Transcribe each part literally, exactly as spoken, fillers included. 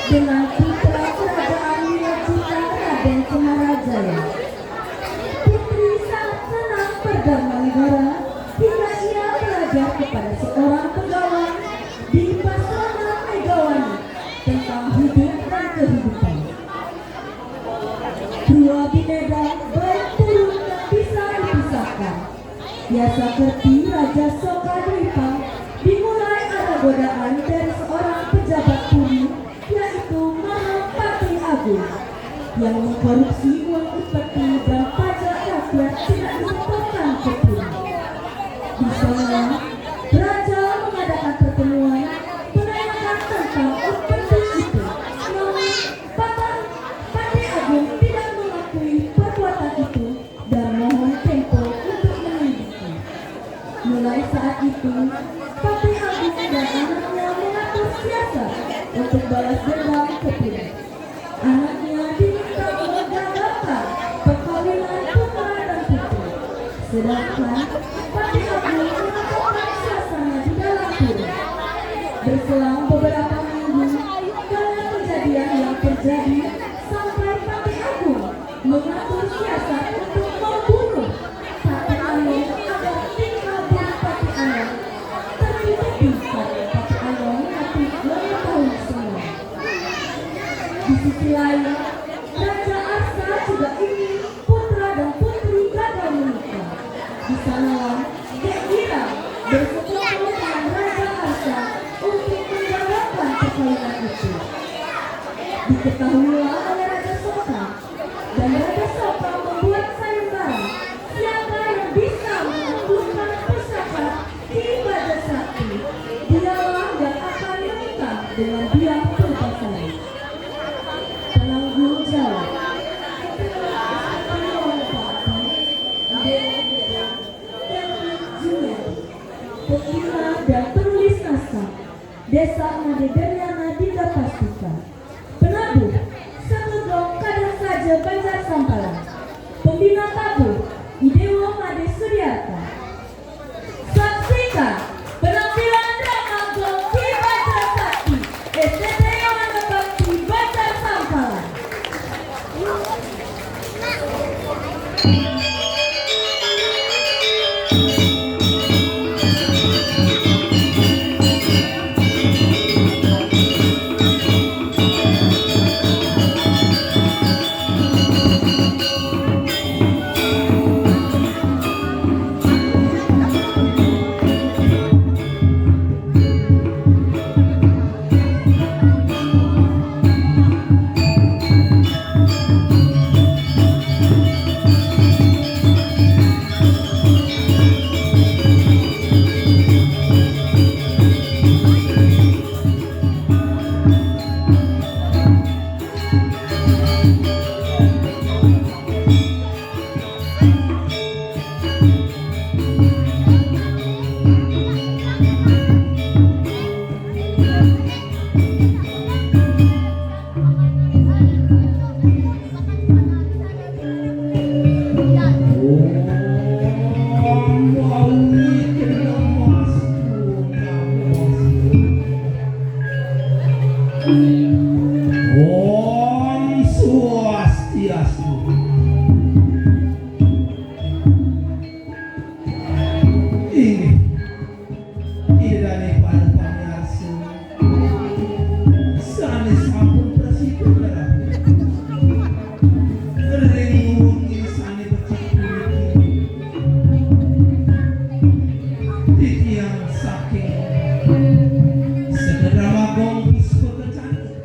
dengan putra kerajaan Wiracita Raden Semarajaya. Putri sangat senang berdarma negara hingga ia belajar kepada seorang pegawan di Pasrama Megawani tentang hidup dan kehidupan. Dua bineda baik turun tak bisa dipisahkan. Ia seperti Raja Soka Dwipa, dimulai ada godaan dari seorang pejabat Puri, yaitu Mahapatih Agung, yang mengkorupsi uang upeti dan pajak rakyat tidak disetorkan ke Puri. Di sana, Raja mengadakan pertemuan menanyakan tentang upeti itu. Namun, Patih Agung tidak mengakui perbuatan itu dan mohon tempo untuk menyelidiki. Mulai saat itu, Patih Agung dan anaknya mengatur siasat untuk balas dendam ke Puri. Anaknya diminta menggagalkan perkawinan putra dan putri, sedangkan Patih Agung mengacaukan suasana di dalam Puri. Berselang beberapa minggu, banyak kejadian yang terjadi sampai Patih Agung mengatur siasat untuk membunuh Patih Anom agar tingkah buruk Patih Anom tertutupi karena Patih Anom mati mengetahui semua. Di sisi lain, Raja Arsa juga ingin putra dan putri gagal menikah. Di sanalah Dek Gira bersekongkol dengan Raja Arsa untuk menggagalkan perkawinan itu. Diketahuilah oleh Raja Soka, dan Raja Soka membuat sayembara. Siapa yang bisa menaklukkan pusaka Ki Baja Sakti, dialah yang akan menikah dengan Diah Permatasari. Penanggung jawab. Pembina dan penulis naskah, Desa Made Berliana Dinda Pastika. Penabuh, Satu Gong Kadang Saja Banjar Sampalan. Pembina tabuh, Idewo Made Sudiarta. Saksikan penampilan drama Gong Ki Baja Sakti, S T T Yowana Bakti Banjar Sampalan. Om Swastiastu. Inggih, Ida dané para pamiarsa, sané sampun prasida ngrembug ring wengi sané becik puniki, titiang saking Sedadrama Gong Puspa Kencana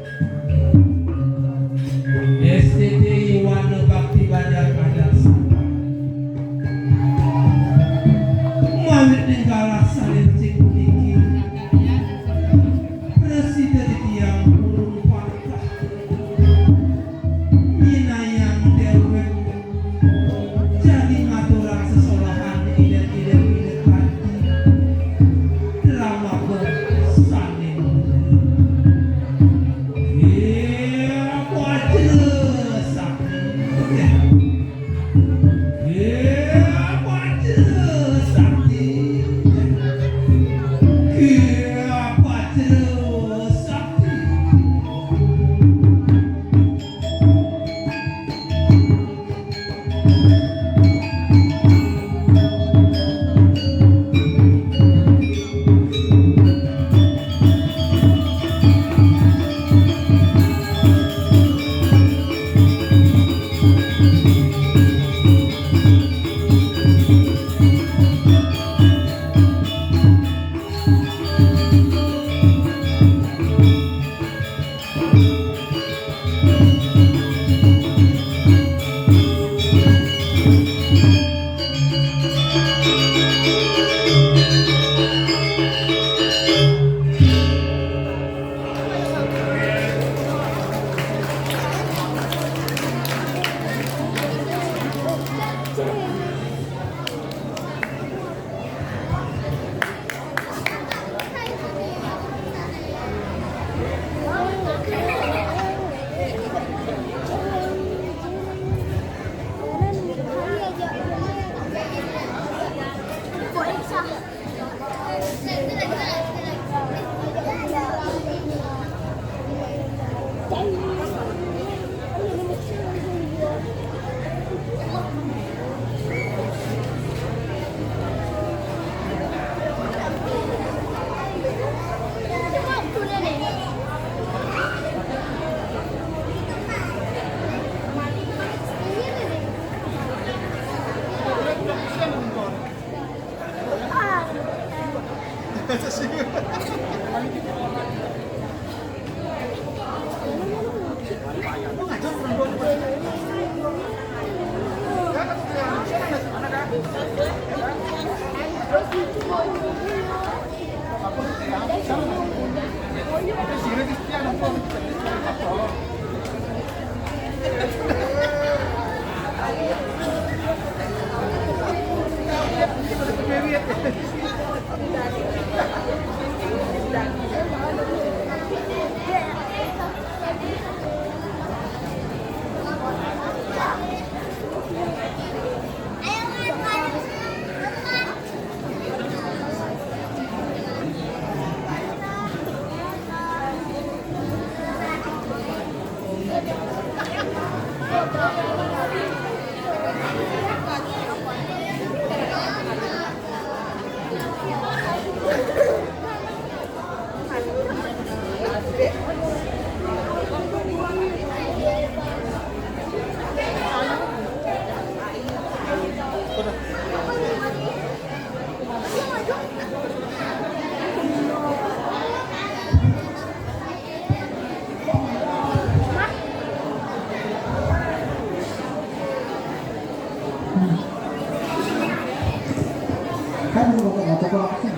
Kan mau pakai kacamata.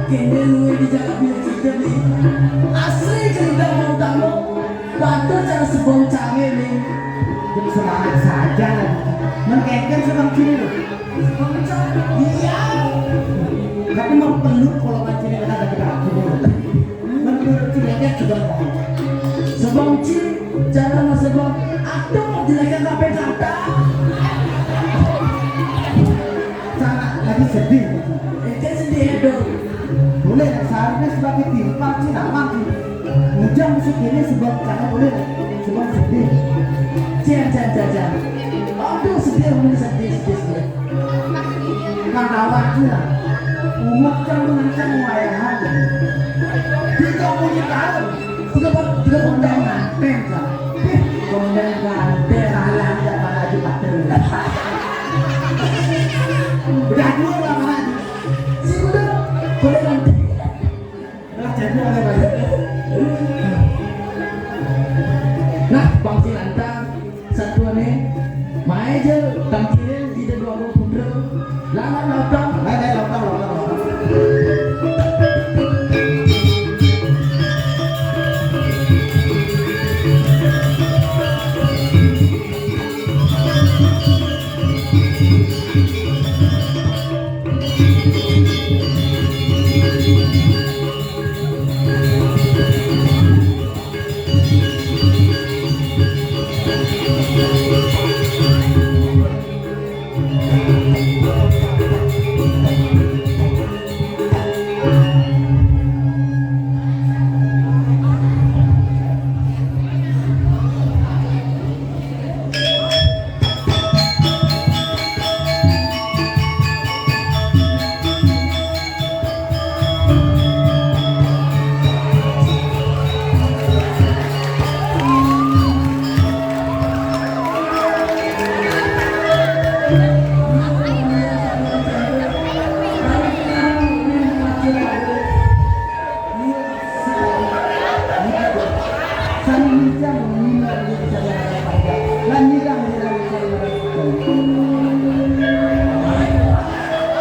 Kene luwih dijak biyen cerita nih. Asli cerita mau tamu. Waduh, cara sebong canggih nih. Jadi semangat saja lagi. Mengkengken sebong kiri loh. Iya. Tapi mau peluk kalau mancing ada kita. Menurut cerita juga mau. Sebong ci, cara mau sebong. Aduh, jeleknya sampai kata. Cara lagi sedih. Itu sedih dong. Boleh, seharusnya sebagai timpal ci, nama ci. Ujang musik ini sebab karena boleh sebab sedih. Cian, cian, cian, cian. Aduh, sedih, sedih, sedih, sedih. Kan awak aja. Umur kan mengancam wayahan. Tiga puluh tahun. Tiga puluh, tiga puluh tahun nganten, kan. Ih, konden nganten, alah, tidak malah di paten. Udah dua lah, mana? Si udah, konden nganten. Nah, pangsilan ta satuan né, maé ja tangkilin ida dua puluh putra. Lanang lautang, lain-lain lautang, lautang, lautang.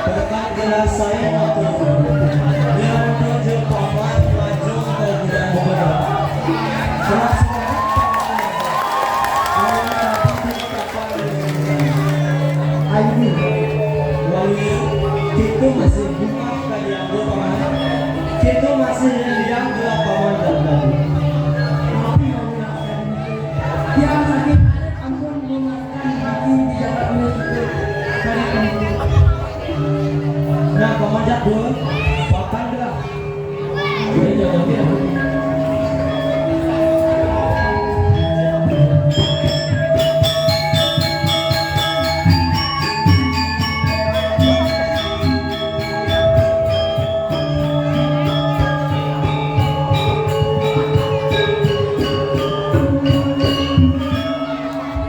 Tekan gelas saya matur. Yang tujuh paman maju ke gudang bola. Kelas Ayu, waluya, itu masih bunga ka dianggo paman. Itu masih yang gelap paman dan gaduh. Tapi mau nak, dia sakit, ampun, bunga. Nah, paman jadul, papan gelah.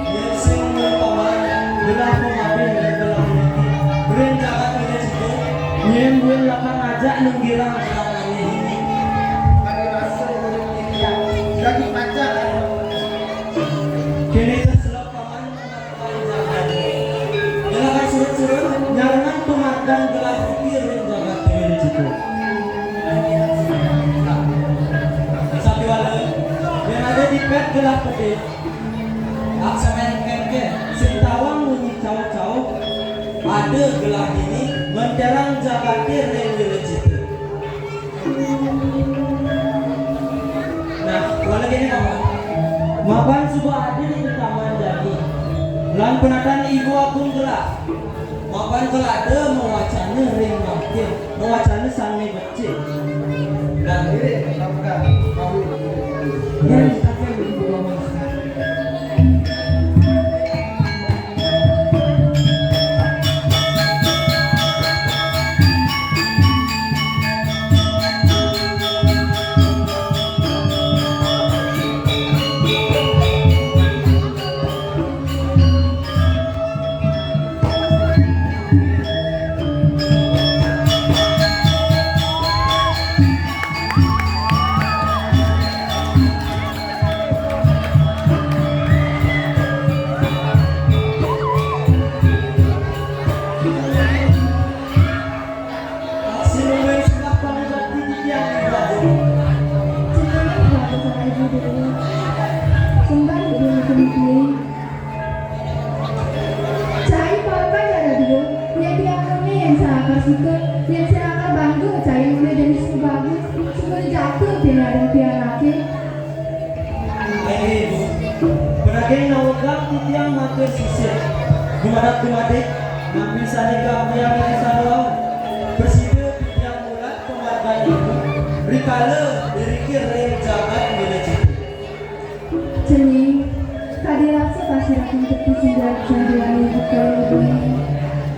Yén sing mula paman, gelah pemabih dan gelah puniki. Ring jagat ini jiko. Nyén buin lakar ngajak nenggilang gelah nanging ini. Kami rasa urip ini dadi pacar. Kéné terselep paman, gelah kan surut-surut, nyarengan penghargaan gelah putih ring jagat ini jiko. Sakiwala, yén ada dipet gelah putih, Laksamana kénkén, sing tawang munyi cauh-cauh, ada gelah dini, menterang jagaté ring lila cita. Nah, wala kéné, Paman. Mapan suba ada di taman jani. Lan penatan Ibu Agung gelah. Mapan kelada mawacana ring mangkin, mawacana sané becik. Dan diri melakukan. Sing mungguing sembah pangabakti titiang ring Ida. Sembah pangabakti titiang ring Ida. Sembah pangabakti titiang. Cai parekan ya radio, nyén tiang ngené yén saakar suka, yén saakar bangga, cai ngené dadi suka bagus, suka jatuh tiang ada pianaké. Ayo, Ibu. Penagih nawegang titiang matur sisip. Dumadak dumadik, napi sané kaampiang ring saluang. Prasida titiang mulat pamargan Ibu, rikala iriki ring jagat India. Cening, kadi rasa kasih rakyat tepi singgah sandiwani buka ibu.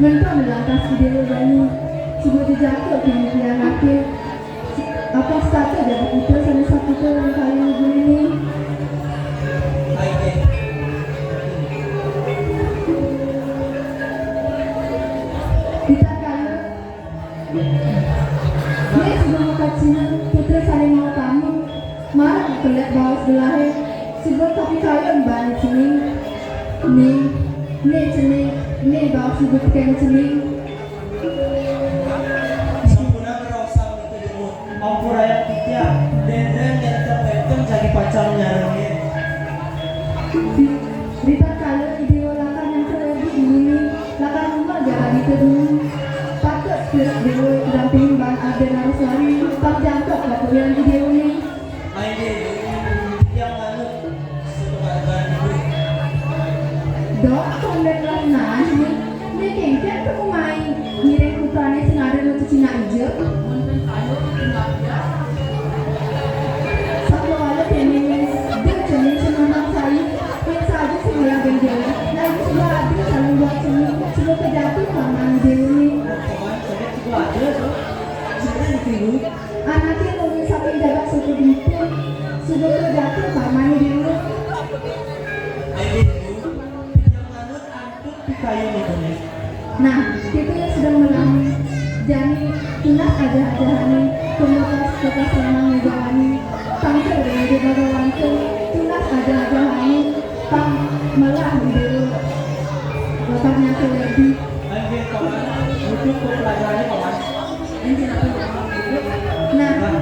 Ngenton lantas ide bani, suba jejaka kini pianaké. Apa setata jagat kita sané saputa lan kaya negeri ini? Ritatkala né suba makacina putra sané mautama, marang kelek baos gelahé, suba kapikayun bani cening. Né, né cening, né baos suba tekén cening. Sampunang raosang nutur dumun, ampurayang titiang, déndrén nyén tepékén jagi pacang nyarengin. Ritatkala Idéwa lakar nyangkal werdi dini, lakar ngumbar jagadita dini, patut Déwa dampingin baan Arda Naraswari, pang jangkep kapulian Idéwané. Ayo, titiang manut. Dok, tumben rauh naén, né. Né kénkén teka mai ngiring putrané sing ada lucu cingak ija. Sakéwala kéné, da cening sing nundang sayu, yén saja sing ngelah ganjaran, lagi suba ada calon buat cening, suba kajati pamané Déwa né. Anaké nulung saking jagat suba ditu, suba kajati pamané Déwa. Nah, kita yang sedang melami, jani tunas ajah-ajahané, pembekas-bekas lanang Megawani, tangkil dengan Bagawanto, tunas ajah-ajahané, pang melah Déwa. Motornya tuh lebih. Lanjut, Paman. Untuk pelajarannya, Paman. Ini kenapa, Paman? Nah. Nah.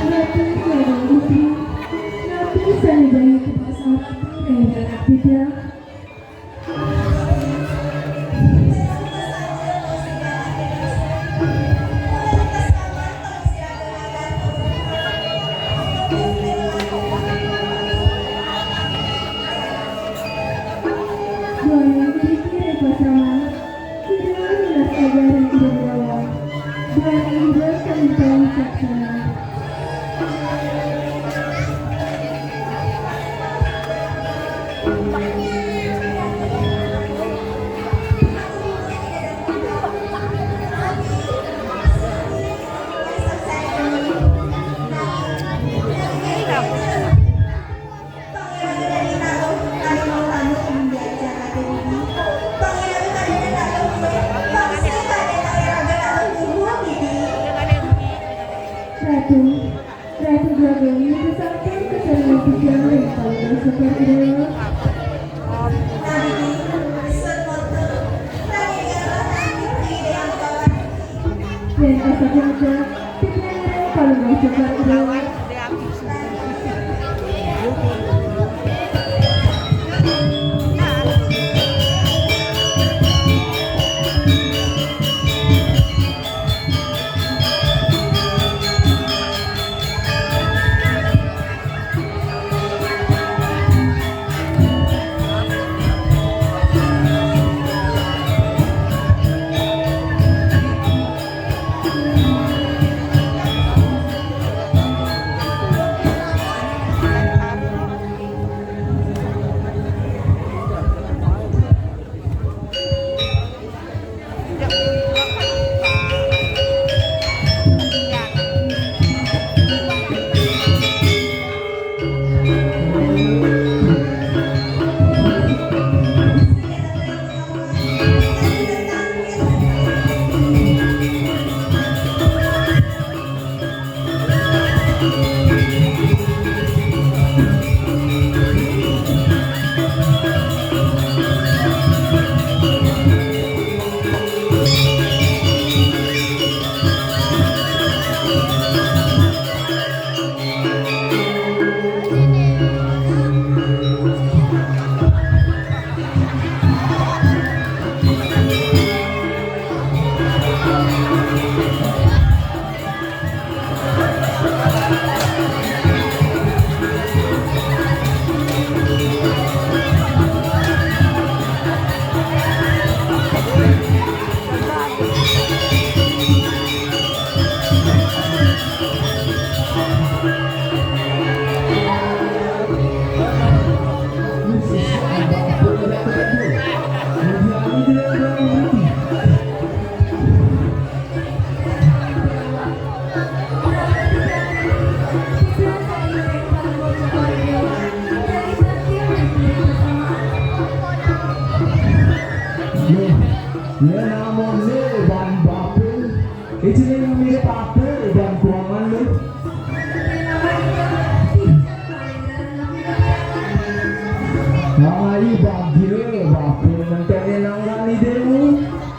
Ratu Ladang Putri, Ratu Sanubaya Kepala Ratu dan Jarak Beda. Buana memiliki rempah sama, tidak lunas saja dan tidak berawa. Buana hidup kami tahu bijaksana. Ratu, Ratu Galuh, sampun kasarengin titiang ring palungguh Sekar Ida. Yen kasapunika, titiang ring palungguh Sekar Ida. Iye namonne bâ bapa. Iye cening mirip apa bân kurangan lu. Ai bagia bapa ngentonin anggan idéné.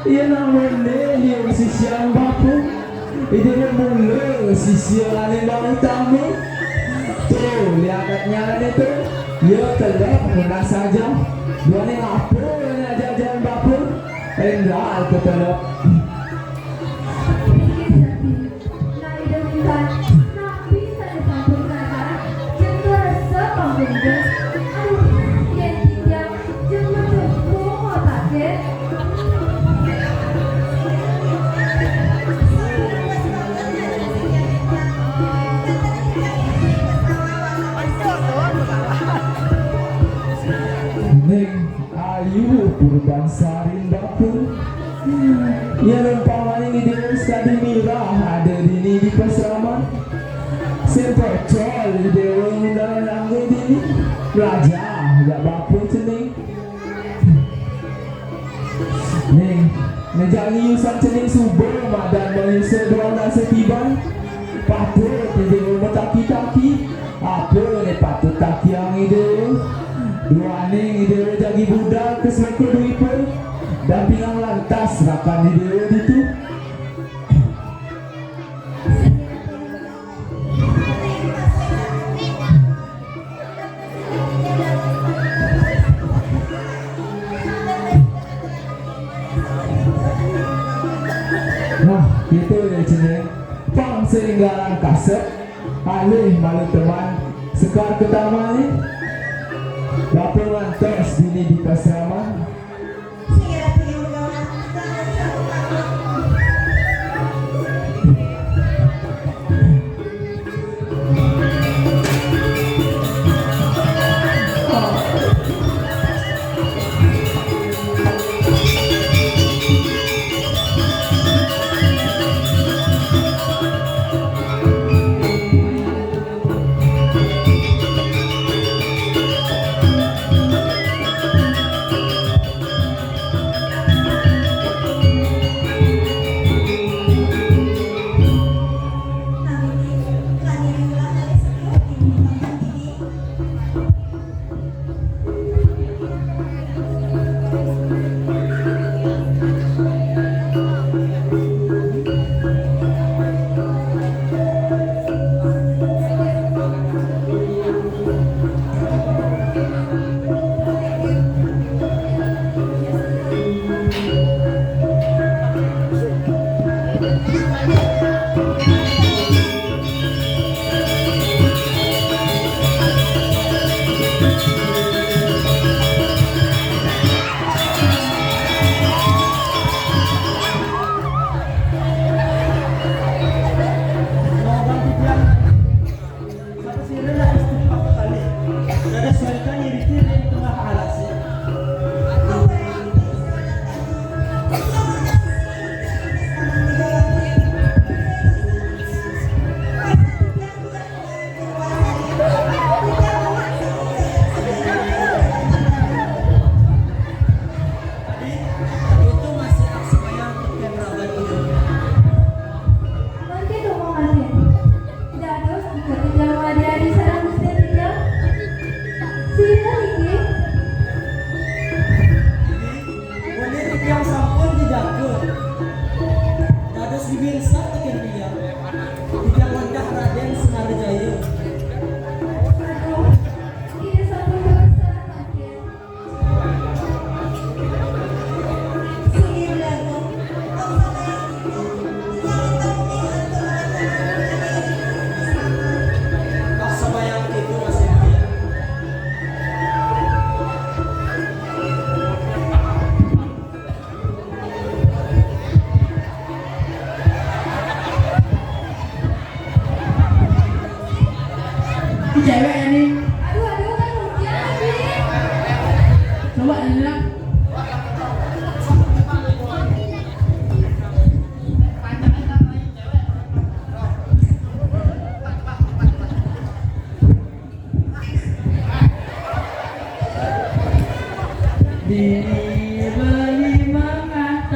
Iye namonne iye sisian bapa. Idéné mula sisia ané bâ utama. Tuh, liatatnyané tuh. Iye telep ngenah saja. Duaning apa ané ajajan bapa? Énggal ketelep. Nah, Ida Wisan, napi sané sampun kalah? Jeng karasa panggung. Aduh, yén titiang jeng metu kumo také. Ning Ayu Purbansari bapa. Yén umpamané Idéwa sakadi mirah ada dini di pasraman. Sing pocol Idéwa ngundang angga dini. Lajah, jak bapa cening. Ning, né jak ngiusan cening suba madan mayusa duang dasa tiban. Patut Idéwa mataki-taki. Apa né patut takiang Idéwa? Duaning Idéwa jagi budal ka Sloka Dwipa, dampingang lantas rakan Idéwa ditu. Nah, gitu ya, cening. Pang sainggalan kasép, alih malu teman sekar ketamané. Bapa ngantos dini di pasraman. Mangke tumo, Raden. Dados ika titiang adi-adi sareng Gusti titiang? Sinten niki? Wengi titiang sampun dijaga. Dados bibinsa tekén titiang. Titiang wantah Raden Semar Jaya. Aduh, Ida sampun dosa, Raden. Cewek ini. Aduh, aduh, kan hujan lagi. Coba ini lah. Bini beli mangan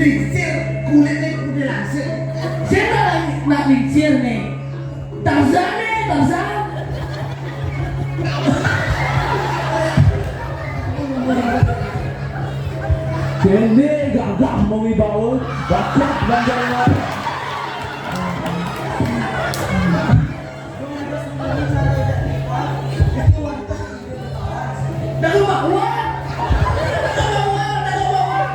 Lingsir, kulitnya udah langsir. Siapa lagi nak lingsir nih? Tarzan nih, Tarzan. Kene gagah mawibawa, rakyat Banjarnegara. Dago bawang. Dago bawang, dago bawang.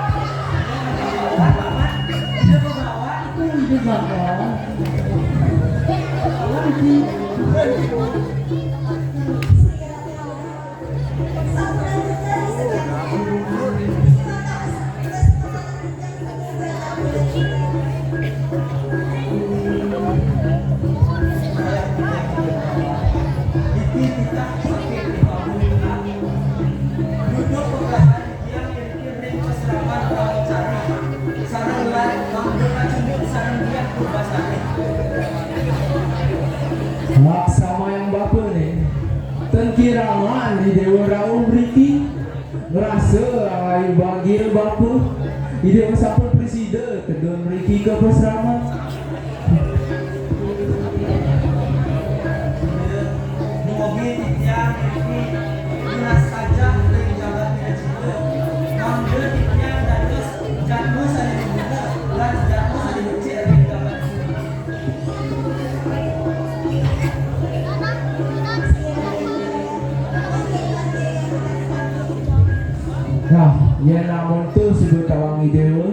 Dago bawang. Laksamana bapa nih, ten kirangan I Dewa rauh mriki. Ngrasa ayu bagia bapa, I Dewa sampun prasida tedun mriki ka pasraman. Dumugi titiang niki nunas kajah ring jagat Mirajika, mangda titiang dados jadma sane luhur lan jadma sane becik ring jagat. Nah, yen amonto suba tawang I Dewa,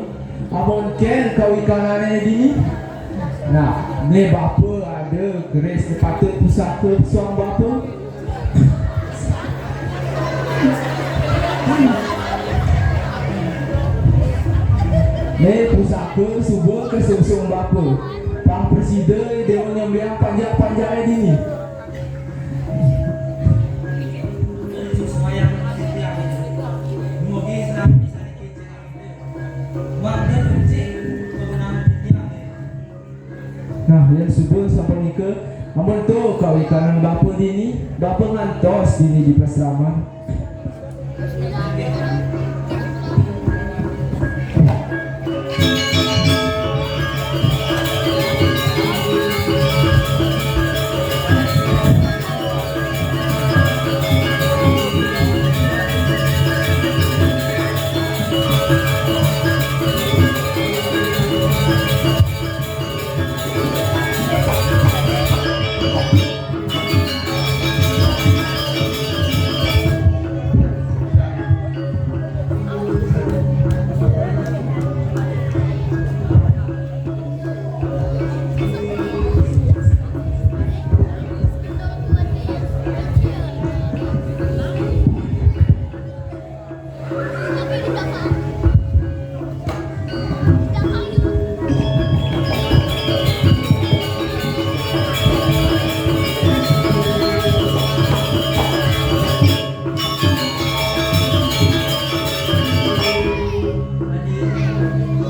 amonten kawikanane dini. Nah, ne bapa ada keris patut pusaka suang bapa. Ne pusaka suba kasungsung bapa. Pang prasida Dewa nyembiang panjak-panjake dini. Nah, yen suba sapunika, amonto kawikanan bapa dini, bapa ngantos dini di pasraman.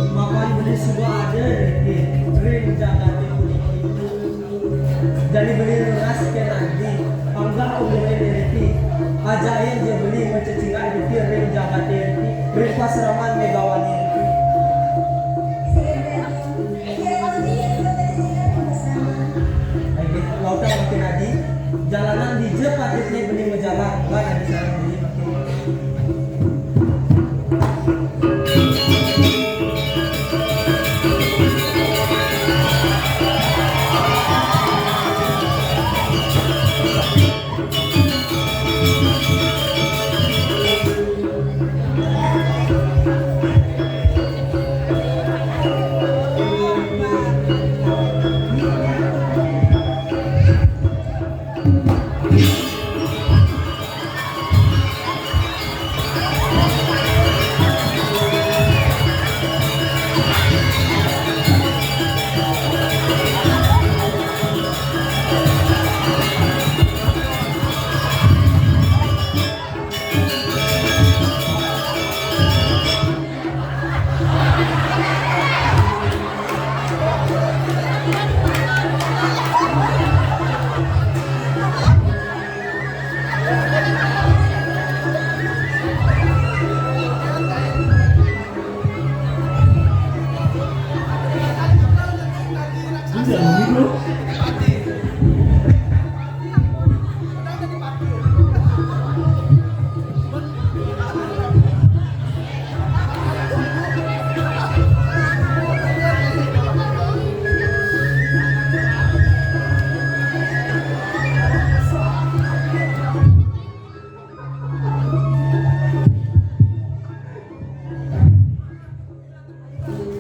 Mapan beli suba ada niki ring jagate puniki. Jani beli nunas kena adi, panggah umure niriki. Ajahin ja beli macecingak niki ring jagate niki, ring pasraman Megawani niki. Ayo, lautang makin adi, jalanan dija patutne beli majalan, lan adi sareng beli makin.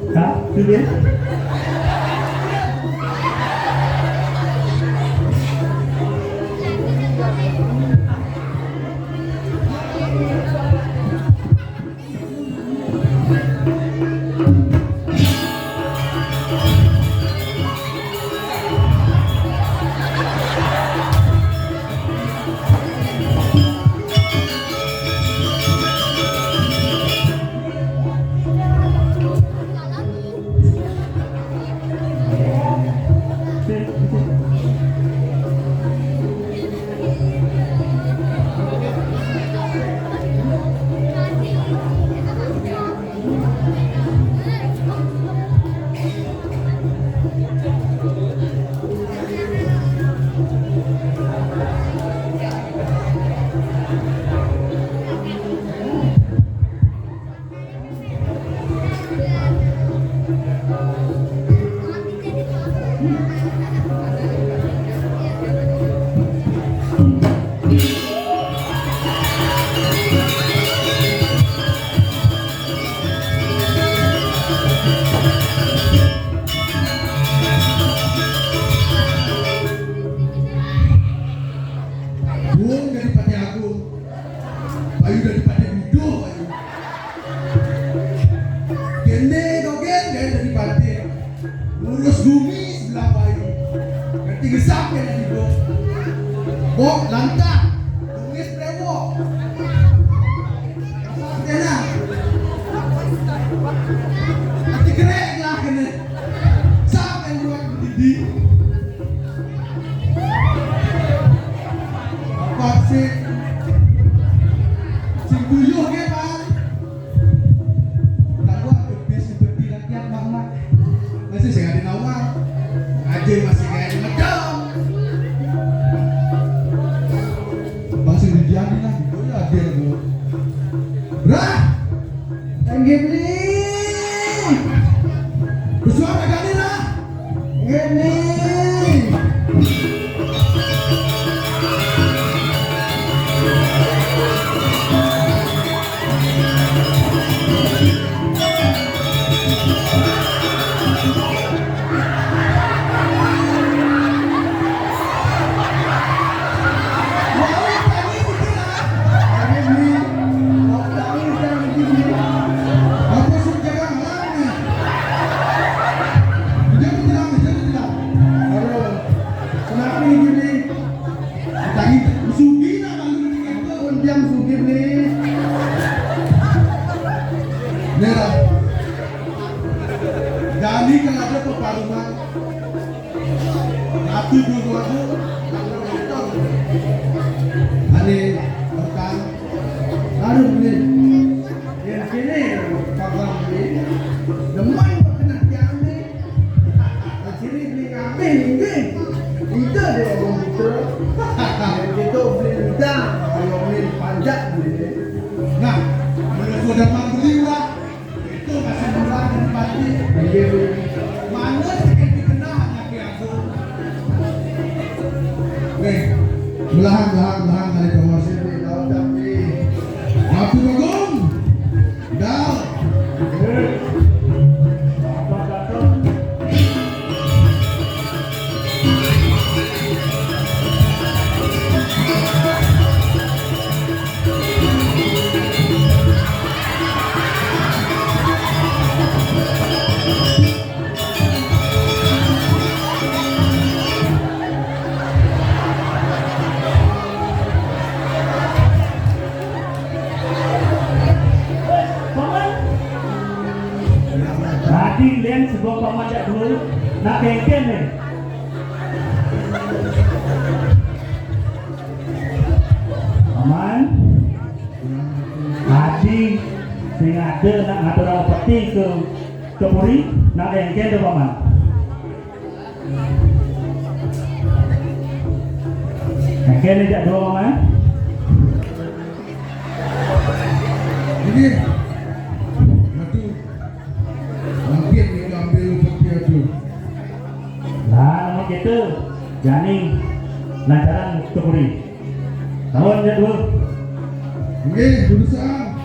Hah? Itu dia. Bung dadi Patih Agung. Bayu dadi Patih Buduh, Bayu. Gene dogen, gene dadi Patih. Ngurus bumi sebelah Bayu. Ganti gesap ya dadi Bung. Bok lantang. Tumis brewok. Enak. Ati gerek lah kene. Sap yang buat didi. Apa sih? Sing guyuh ge, Bang. Tahu aku bis seperti rakyat, Bang, Bang. Masih sing ada nawar. Aja masih kayak macam. Masih dijadi lah, gitu ya, dia tuh. Rah! Inggih, Bli. Pesuara kali lah. Inggih, Bli. Kenapa ini, Bli? Tadi sugi nak malu ni, apa pun diam sugi, Bli. Merah. Jadi kalau ada pertarungan, satu, dua, dua, dua, ane, rekan, harus, Bli. Yang sini, Kakang, Bli. Demen kena kian, Bli. Sini, Bli, ngambil, Bli. Kita dia orang kita. Yang kita beli rendang, kalau beli panjat, Bli. Nah, kalau sudah beli lah, itu masih murah dan pasti. Iya, Bli. Mana sih yang dikenal anak aku? Nih, belahan, belahan, belahan dari promosi di tahun tapi. Waktu Bagong. Dal. Paman. Tadi len sebelum paman jak dulu, nak kengken ni. Paman. Tadi sing ada nak ngatur peti ke, ke puri, nak kengken tu, Paman. Kene jak dua, Paman. Ini. Aduh. Mungkin ini ambil seperti itu. Lah, nama kita jani lancaran kepuri. Tahun jak dua. Ini, berusaha.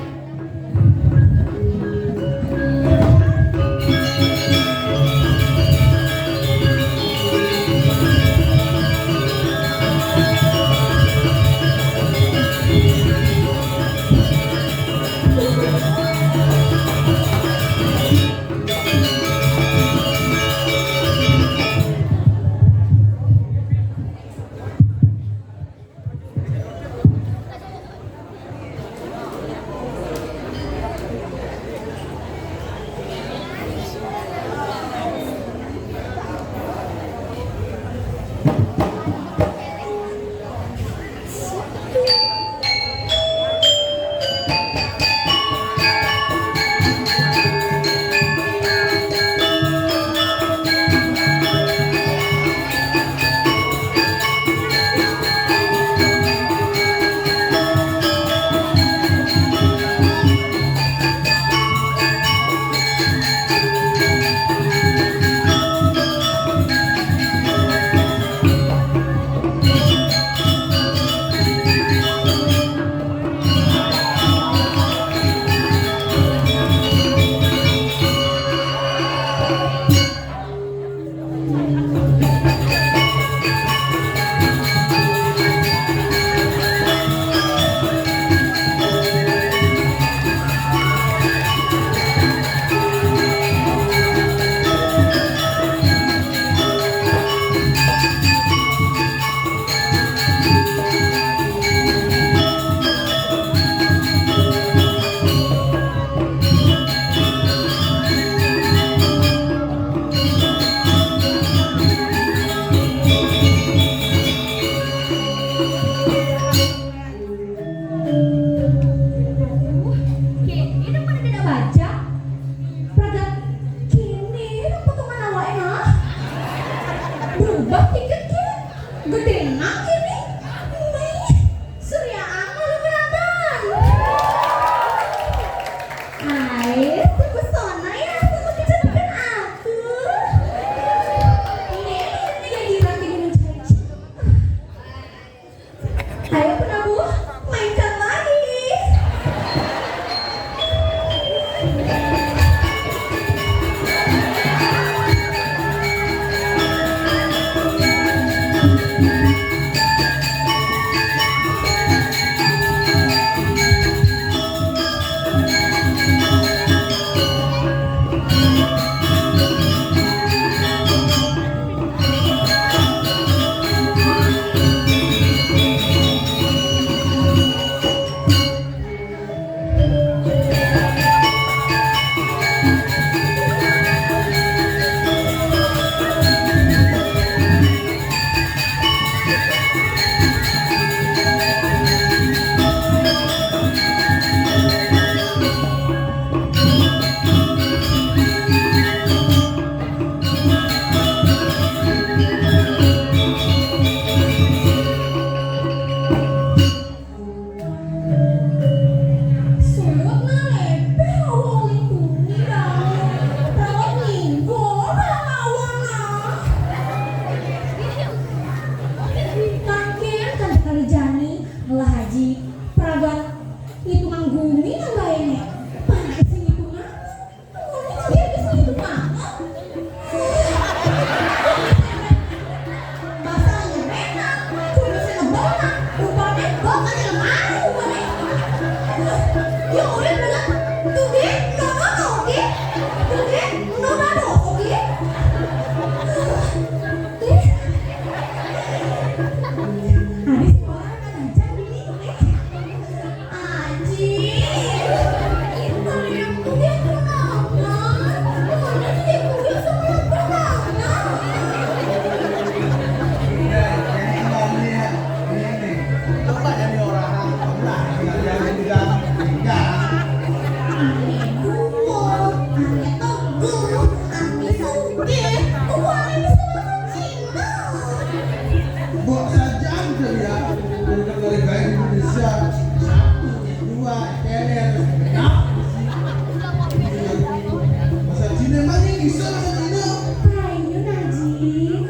Bisa bahasa Cina? Payu, Haji.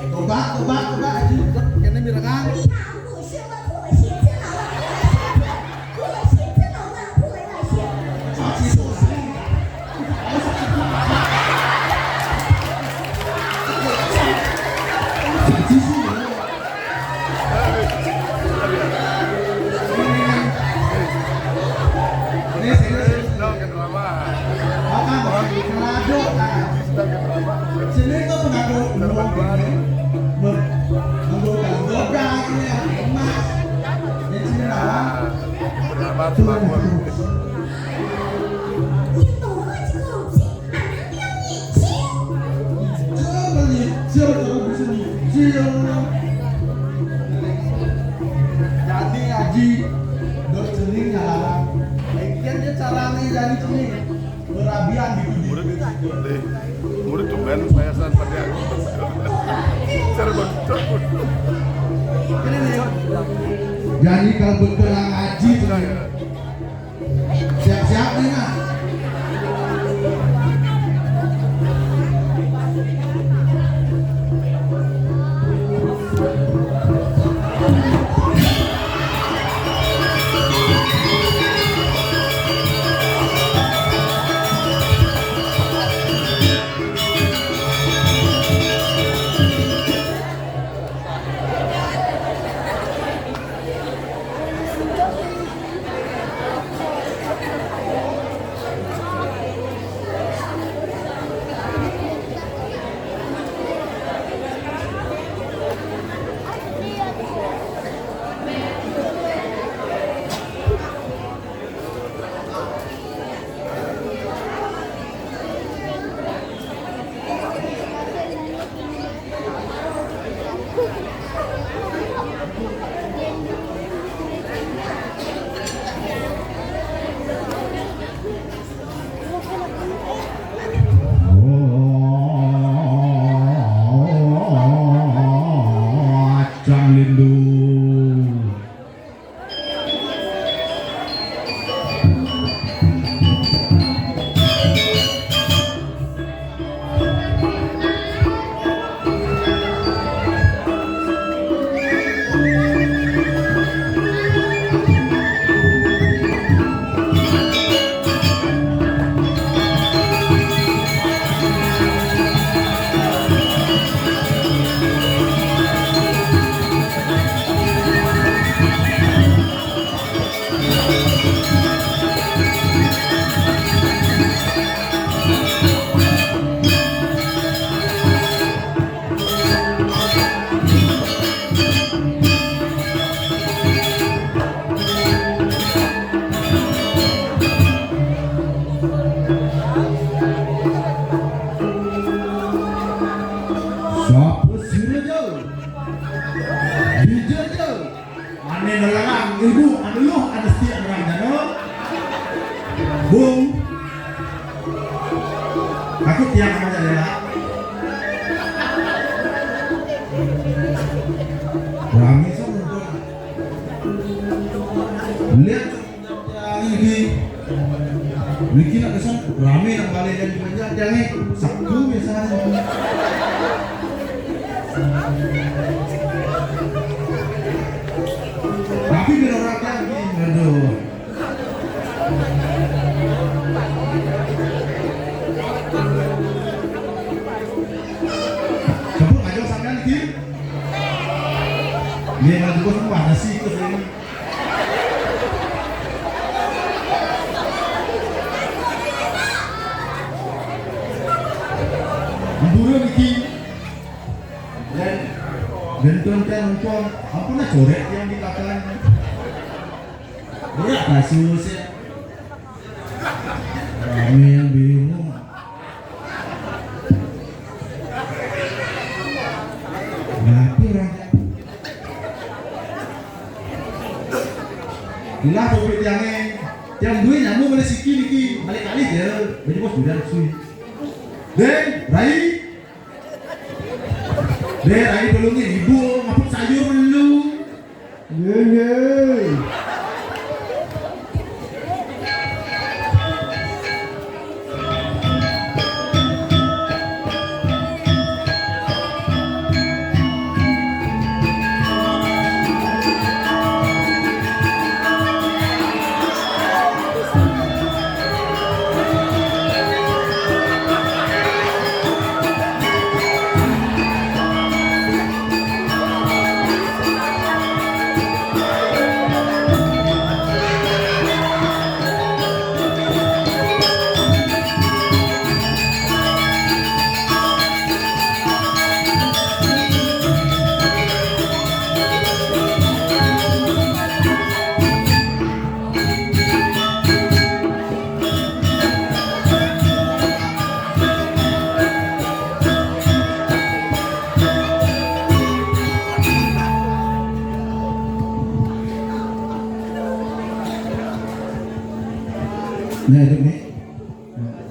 Coba, coba, coba, Haji. Kena mirengang. Iya, aku suka aku, aku suka aku, aku suka aku, aku suka aku. Ini serius. Makan, pengaduh, nah. Sini tuh pengaduh, pengaduh, pengaduh, pengaduh, ini emas. Ini sini apa? Coba nyicil, kalau bisa nyicil. Jadi, Haji, dot cening ya larang. Lagian dia caranya jadi cening. Berabian gitu. Murid, deh. Murid tumben payasan pada aku. Cara bagus. Ini nih. Jadi kalau bekerang Haji, siap-siap nih, nah. Cang Lindu. Sapa sira, Jal? Dija, Jal? Ane nelengang ibu, anu luh, ane seti, ane ranjana. Bung. Aku tiang aja ya. Rame sama. Lihat yang ini. Niki nak kesan rame nak balik dan banyak yang ni. Sabtu biasanya. Tapi bila orang yang ni, aduh. Sampun ngajak sampean niki? Nggih, ngajak semua nasi ke sini. Mbura niki. Dan gentun kan empon, ampun lah coret yang dikatakan. Berat kasus ya. Rame yang bingung. Ngapi orang? Gila, bobek tiangnya. Tiang duit nyamuk mana siki niki. Balik kali dia. Baju bos udah sui. Deh, Rai. Deh, Rai tolongin ibu ngapuk sayur melu. Nggih, nggih.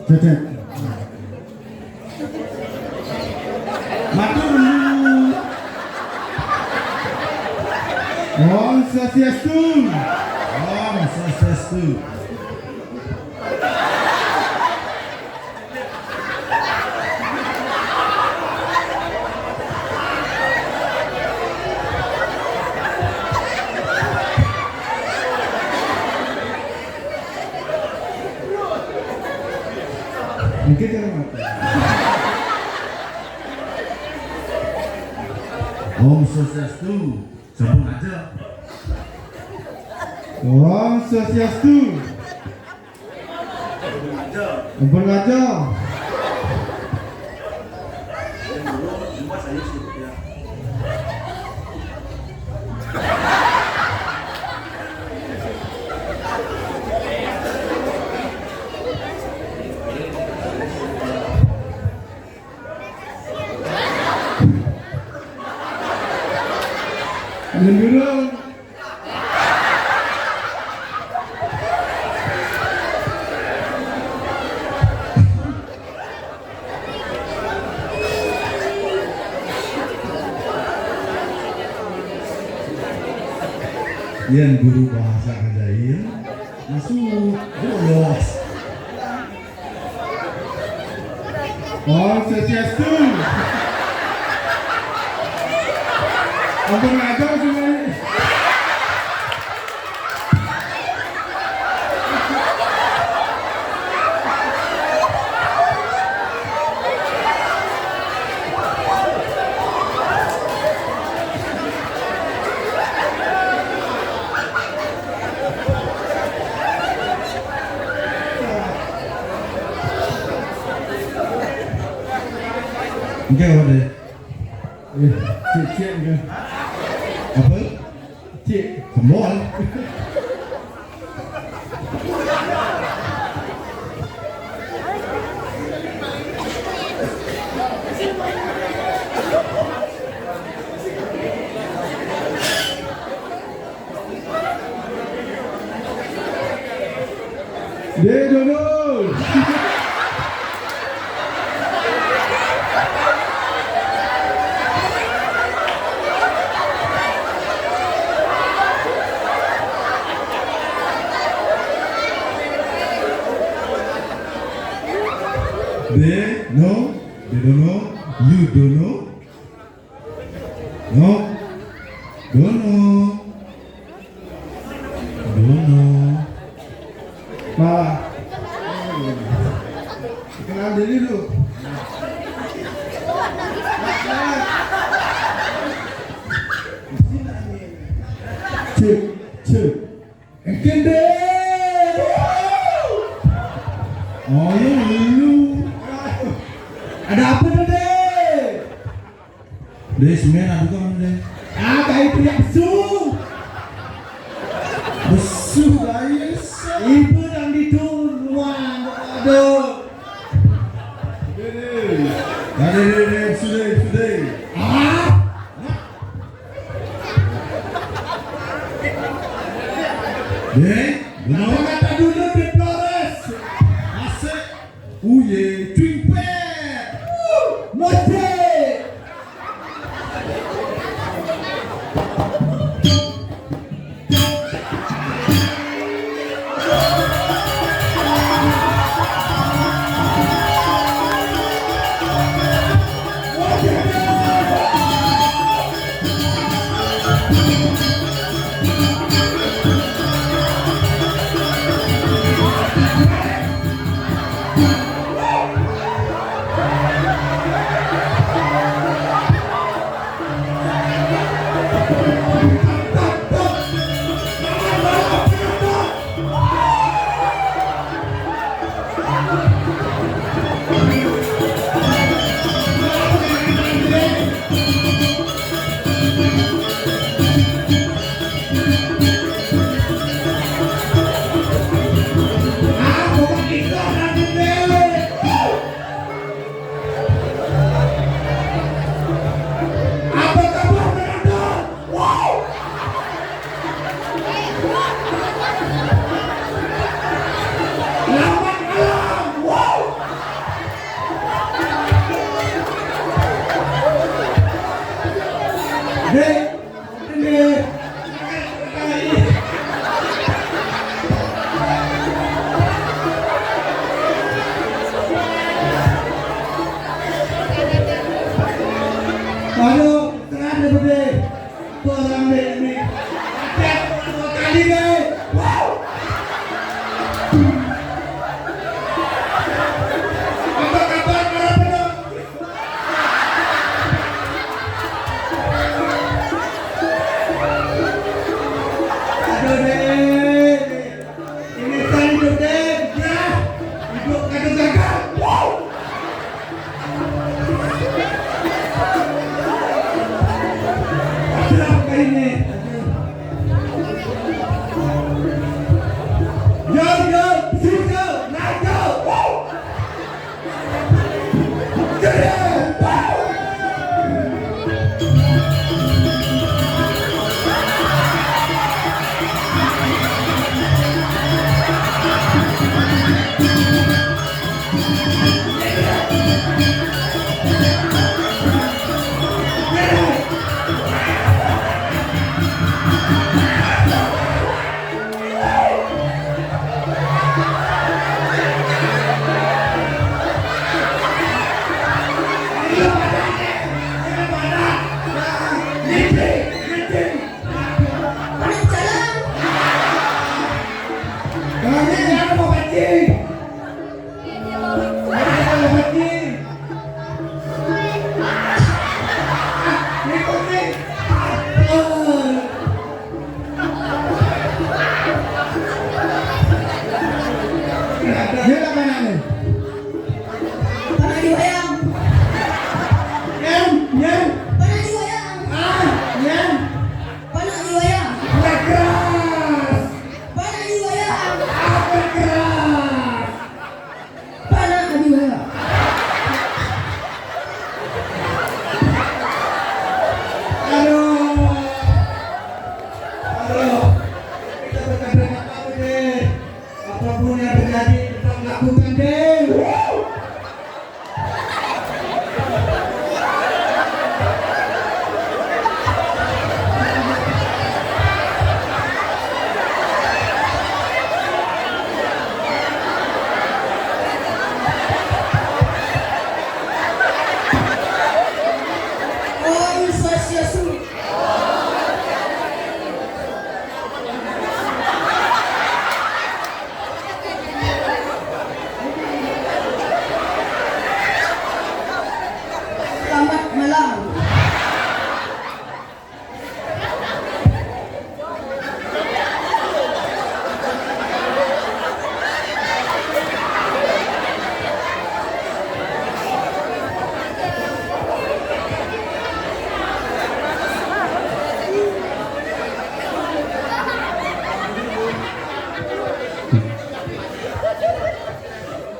Cecep. Matur nuwun. Om Swastiastu. Om Swastiastu. Niki cara mati. Om Swastiastu. Sampun aja. Om Swastiastu. Sampun aja. Mendurung. Yen guru bahasa ngajain, masuk, bolos. Om Swastiastu. Ampun ngajar semuanya. Enggak, Pak, deh. Eh, cek, cek, enggak. Apa? Cek. Semua. Dek Dono. Dek, no, Dek Dono, you Dono. No. Dono. Dono. Malah. Kenal diri dulu. Cek, cek. Kende. Oh, iya, lu. Ada apa tuh, Dek? Dek, semen ada kan, Dek? Ah, kayak teriak besu. Besu, guys. Ibu yang di duluan. Aduh. Dek, dek, dek, sudah, sudah. Ah? Dek, benar. Kata dulu di Flores. Asik. Uye, cuing pet. Mesti. Gagal. Wow. Ada apa ini? Yo, yo, situ, naik, yo. Wow. Dia tak pernah ni. Pernah juga ya. Yan, yan. Pernah juga ya. Ah, yan. Pernah juga ya. Agak keras. Pernah juga ya. Agak keras. Pernah juga ya. Aduh. Aduh. Kita berkendara apa deh? Apapun yang terjadi, tetap lakukan deh. Om Swastiastu. Selamat malam.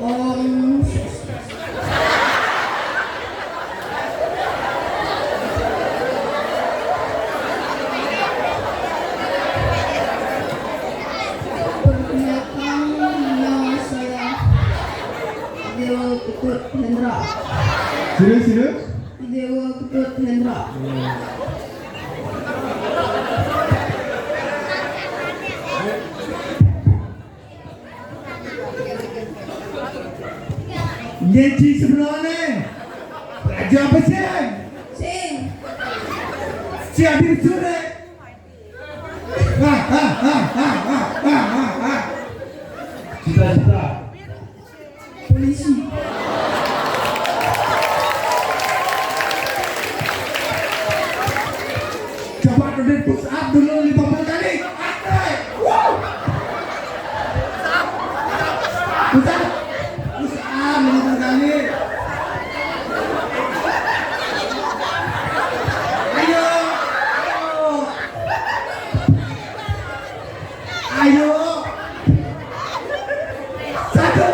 Om. Perkenalkan, nama saya Dewa Ketut Hendra. Serius, serius? Dewa Ketut Hendra. Ngeji sebelah ni. Raja apa sih? Sing. Siap di sore. Ha, ha, ha, ha, ha, ha, ha, ha. Cita-cita. Polisi. Coba Udin push up dulu lima puluh kali. Wow. Push up. Push up lima puluh kali. Ayo. Ayo. Ayo. Satu.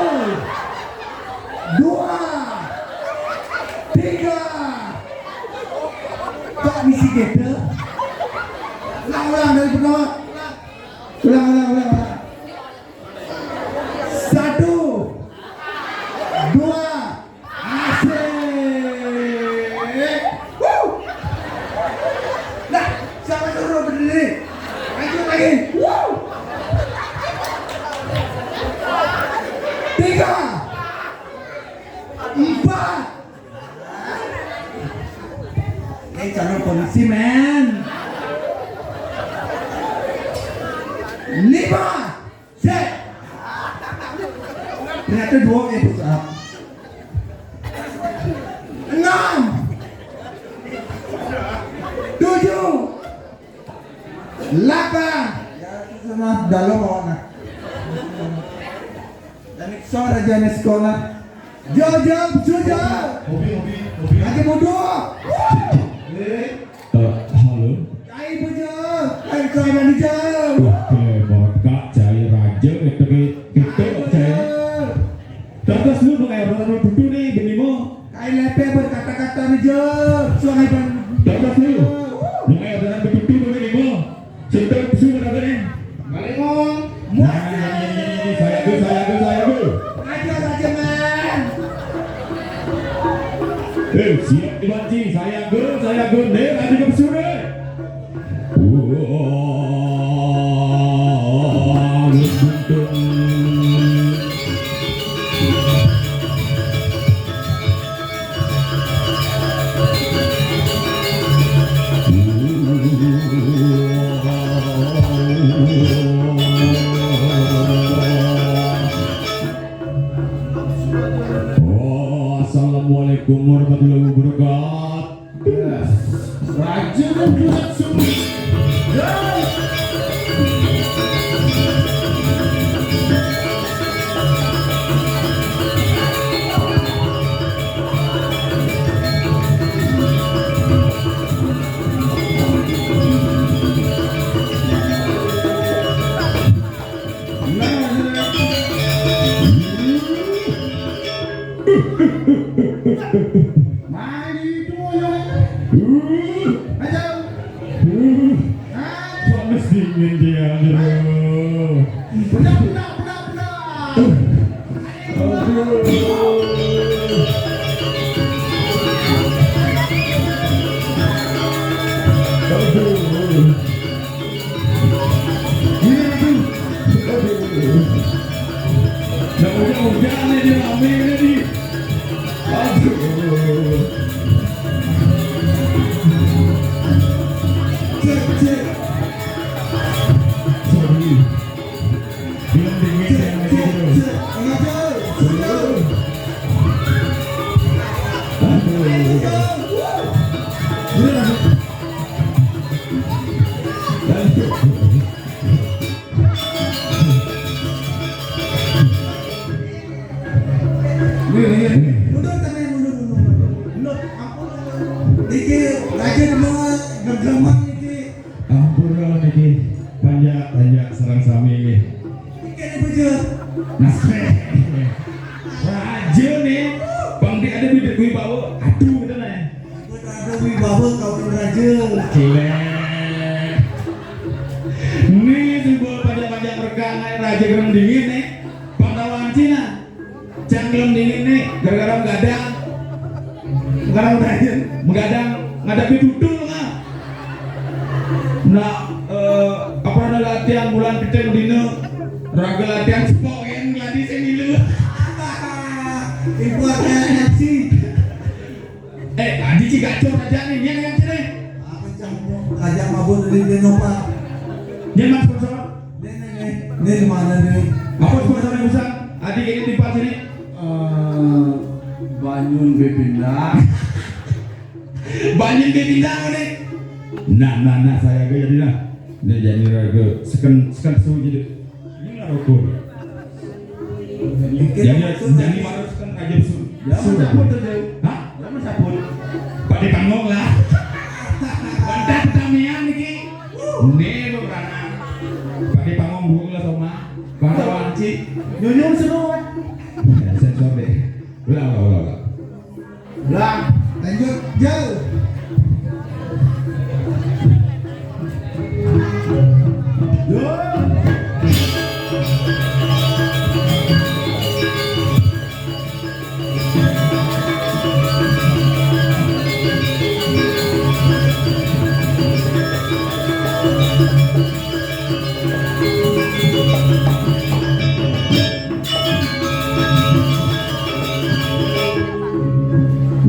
Dua. Tiga. Kok misi gitu? Ulang, ulang dari pertama. Ulang, ulang, ulang, ulang. Satu. Dua. Asik. Wuh. Nah, siapa suruh berdiri? Lanjut lagi. Wuh. Tiga. Empat. Ini calon polisi, men. Lima. Set. Ternyata dua yang push up. Enam. Tujuh. Delapan. Ya, itu sana dalam awak nah. Dan itu Suang rajané sekolah. Jo, jo, bejo, jo. Hobi, hobi, hobi. Lagi bodoh. Eh. Eh, halo. Kai bejo. Kai kai mandi jo. Wah, hebat, Kak. Cai raja, itu ke, itu, Kai cai. Bejo. Terus lu dong air orang duduk nih, bini mo. Kai lepe berkata-kata nih jo. Suang iban. Terus lu dong air orang duduk nih, bini mo. Sudah, sudah, apa nih? Balik, Mong. Nah, ini, ini, ini, ini, saya tuh, saya tuh, saya tuh. Aja, aja, man. Eh, siap dibanci, saya ger, saya ger, nih, nanti ke sini. Wah, buntung. Assalamualaikum warahmatullahi wabarakatuh. Raja dan Ratu. Mari itu, yo. Ayo. Panas dingin dia, aduh. Benar, benar, benar, benar. Aduh. Aduh. Ini, aduh. Aduh. Yang udah-udah nih, dia rame nih. Aduh. Cek, cek. Sorry. Belum dingin, cek, yang cek, ini, cek. Aduh. Aduh. Aduh. Iya, iya. Mundur, tangan, mundur, mundur, mundur. Mundur, ampun, mundur. Niki, raja di bawah, genggaman niki. Ampun, kalau niki. Panjak, panjak, sareng sami nggih. Niki, niki, raja. Nah, raja nih. Bang, dia ada bibit wibawa. Aduh, gitu, nah. Ada wibawa kawin raja. Gila. Nih, simbol panjak-panjak berkah, raja gereng dingin, nih. Pantawan Cina. Cang gelem dingin nih, gara-gara begadang. Gara-gara begadang, begadang ngadapi dudul, nah. Nah, eh, apa ada latihan bulan pitung dina, raga latihan sepok, kan, gladi sing milu. Ibu ada aksi. Eh, tadi ci gacor aja nih, nyén yang sini. Apa campur? Ajak mabur dari Denopa. Nyén mas sponsor? Nih, nih, nih. Nih di mana nih? Apa sponsor yang bisa? Adi ini tipe sini. Eh, Banyun Bebinda. Banyun Bebinda nih. Nah, nah, nah, saya gue jadi nah. Nih jadi raga seken, seken su jadi. Ini ngarokok. Jadi, jadi harus kan aja su. Ya, su. Mencabut aja. Hah? Ya, mencabut. Pada panggung lah. Pada pertamian iki. Nih, lo berangkat. Pada panggung dulu lah, Soma. Pada wanci. Nyunyun seru. Ya, sensor deh. Ulang, ulang, ulang, ulang. Lah, lanjut, jauh.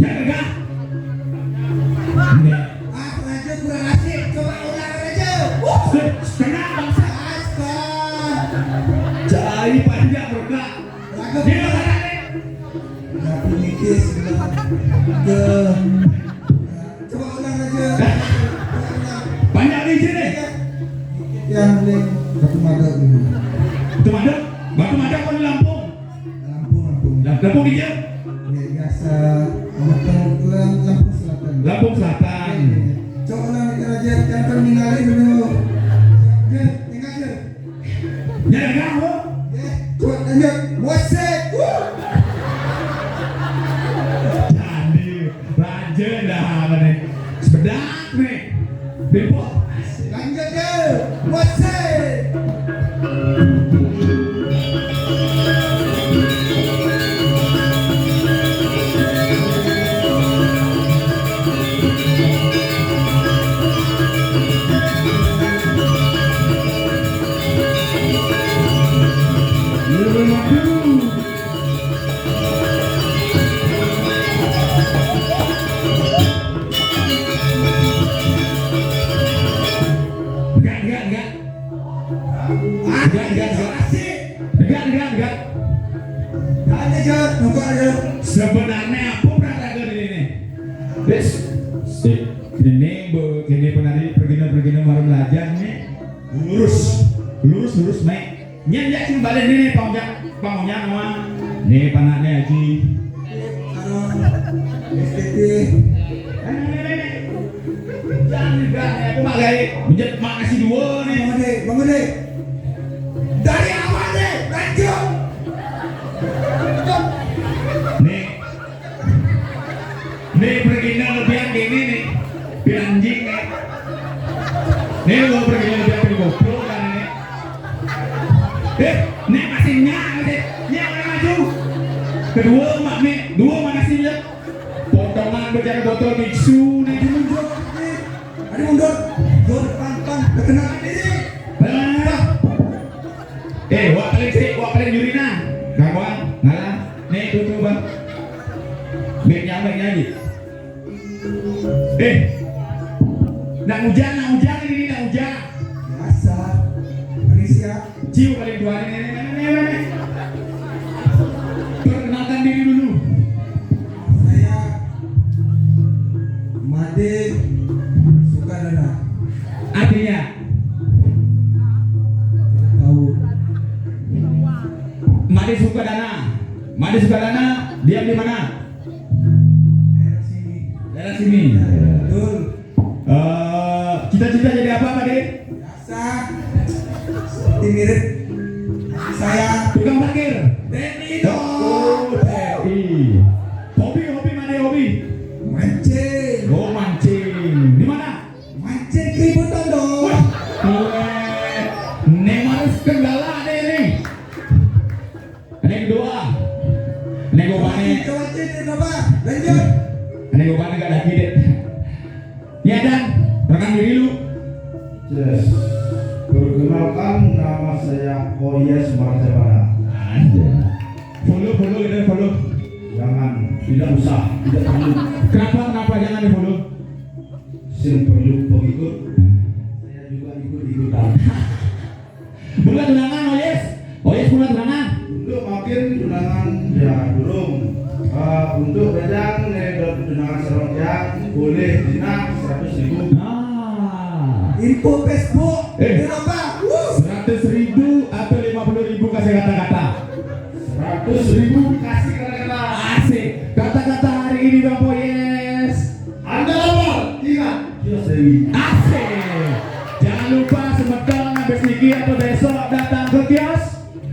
Jangan, Kak. Nih. Ah, Raja kurang asik. Coba ulang, Raja. Wuh. Setengah bangsa. Astaga. Cai panjang berkah. Raga. Dia berkah, nih. Rapi nipis. Ke. Coba ulang, Raja. Ulang. Panjang nih, sini. Yang nih, batu mada ini. Batu mada? Batu mada apa di Lampung? Lampung Ijo? Ya, biasa. Lampung, Lam-, Lampung Selatan. Lampung Selatan. Iya. Cok lah, kita aja jangan ninggalin dulu. Ya, tinggal aja. Nyerah kamu? Ya, coba lanjut. Musik. Wuh. Jadi, raja dah, apa nih? Sebedak nih. Bimbo. Lanjut, ya. Musik. Enggak, enggak, enggak. Enggak, enggak, enggak. Enggak, enggak, enggak. Ada, Jod. Buka, Jod. Sebenarnya apa perasaan ini? Wis. Eh, ini, Bu, ini penari pergina-pergina marung lajang nih. Lurus. Lurus, lurus, Mek. Nyen ya sing balik ini, Bang Ujang. Bang Ujang, Wan. Nih, panaknya Haji. Anu, S T T. Jangan juga, ya, aku mak gaya. Menjadi mak nasi dua nih. Bangun deh, bangun deh. Dari awal deh, lanjut. Nih. Nih, pergi lebihan gini nih. Pilanjing nih. Nih, lo pergi lebihan goblok kan ini. Eh, nek masih nyak, masih nyak, orang maju. Kedua, mak nek, dua mana sih ya? Potongan bejana botol biksu nek. Mundur, nek. Ada mundur. Mundur, pan, pan. Perkenalkan diri. Benar. Eh, wak paling sik, wak paling jurina. Kawan, ngalah. Nek, tuh, tuh, bang. Nek, nyampe nyanyi. Eh, nak hujan, nak hujan ini, nak hujan. Biasa. Malaysia. Cium paling tua ini, ini, ini, ini, ini. Perkenalkan diri dulu. Saya Made Sukadana. Artinya? Tidak tahu. Made Sukadana. Made Sukadana, diam di mana? Daerah sini. Daerah sini. Ya, betul. Eh, cita-cita jadi apa, Pak De? Biasa. Seperti mirip saya. Tukang parkir. T N I dong. Oh, T N I. Hobi, hobi, Made, hobi? Mancing. Oh, mancing. Di mana? Mancing keributan dong. Wah, gue. Neymar Kendala deh nih. Ini kedua. Ini gue panik. Coba sini, coba. Lanjut. Ini gue panik gak ada kide. Ya, Dan, rekam diri lu. Yes. Perkenalkan, nama saya Oyes Marjabana. Anjay. Follow, follow, gitu, follow. Jangan, tidak usah, tidak perlu. Kenapa, kenapa jangan di-follow? Sing perlu pengikut. Saya juga ikut-ikutan. Bulan tunangan, Oyes. Oyes bulan tunangan. Untuk makin tunangan ya belum. Eh, untuk bejang nih, dot tunangan serong ya, boleh dina seratus ribu. Nah. Info Facebook. Eh. Berapa? Wuh. Seratus ribu atau lima puluh ribu kasih kata-kata? Seratus ribu kasih kata-kata. Asik. Kata-kata hari ini, Bang Oyes. Anda lapar? Ingat, kios Dewi. Asik. Jangan lupa semeton habis niki atau besok datang ke kios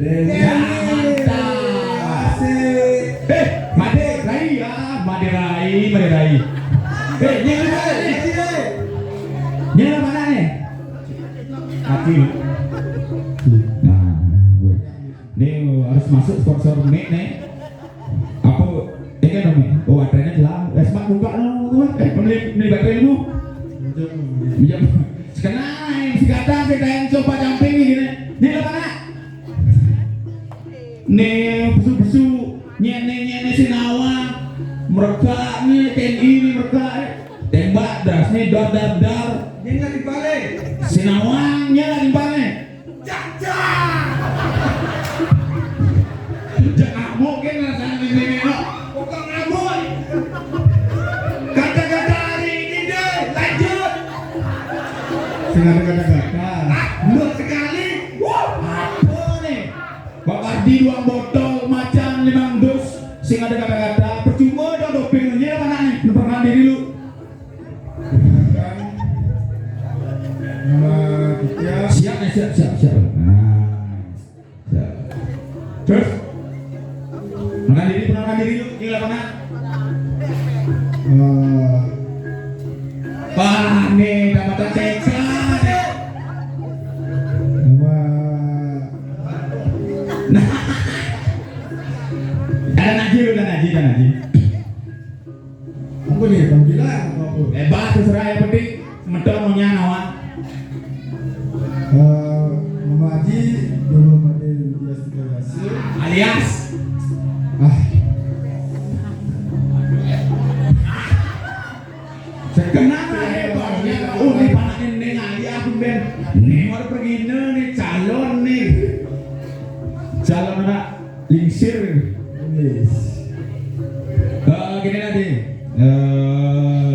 Dewi. Dewi. Mantap. Asik. Eh, Made Rai ya, Made Rai, Made Rai. Eh, ini mana nih? Ini mana nih? Aki. Nah, ini harus masuk sponsor mic nih. Apa? Ini kan, Om? Oh, baterainya lah. Eh, smart buka no. Eh, beli, beli baterai dulu. Minjem. Minjem. Sekarang, sekarang saya tanya coba jumping nih gini. Ini apa, Nak? Nih, besu-besu. Nyene, nyene, sinawa. Mereka nih, T N I nih, mereka. Tembak, das nih, dar, dar, dar. Ini lagi balik. Sinawangnya lagi balik. Cak, cak. Cak ngamuk kan rasanya ini, no. Bukan ngamuk. Kata-kata hari ini deh, lanjut. Sing ada kata-kata. Ah, buat sekali. Wah, apa nih? Pak Ardi dua botol macan limang dus. Sing ada kata-kata, percuma dong doping, nyerah mana nih? Perkenalkan diri lu. Nama kita. Siap ya, siap, siap, siap. Nah, siap. Terus? Perkenalkan diri, perkenalkan diri lu. Ini lapangan. Eh, Wah, nih, dapat T K nih. Nama. Nah. Ada Najib, ada Najib, ada Najib. Apa nih, panggilan apa apa? Eh, bah, terserah, yang penting semeton maunya nawa. Eh, Mama Haji, dulu pada Widya Sudarasa. Alias? Ah. Sekenana hebatnya, oh, nih, panak ini, nih, ngali aku, Ben. Nih, baru pergi, nih, nih, calon, nih. Calon anak lingsir. Yes. Eh, gini nanti. Eh,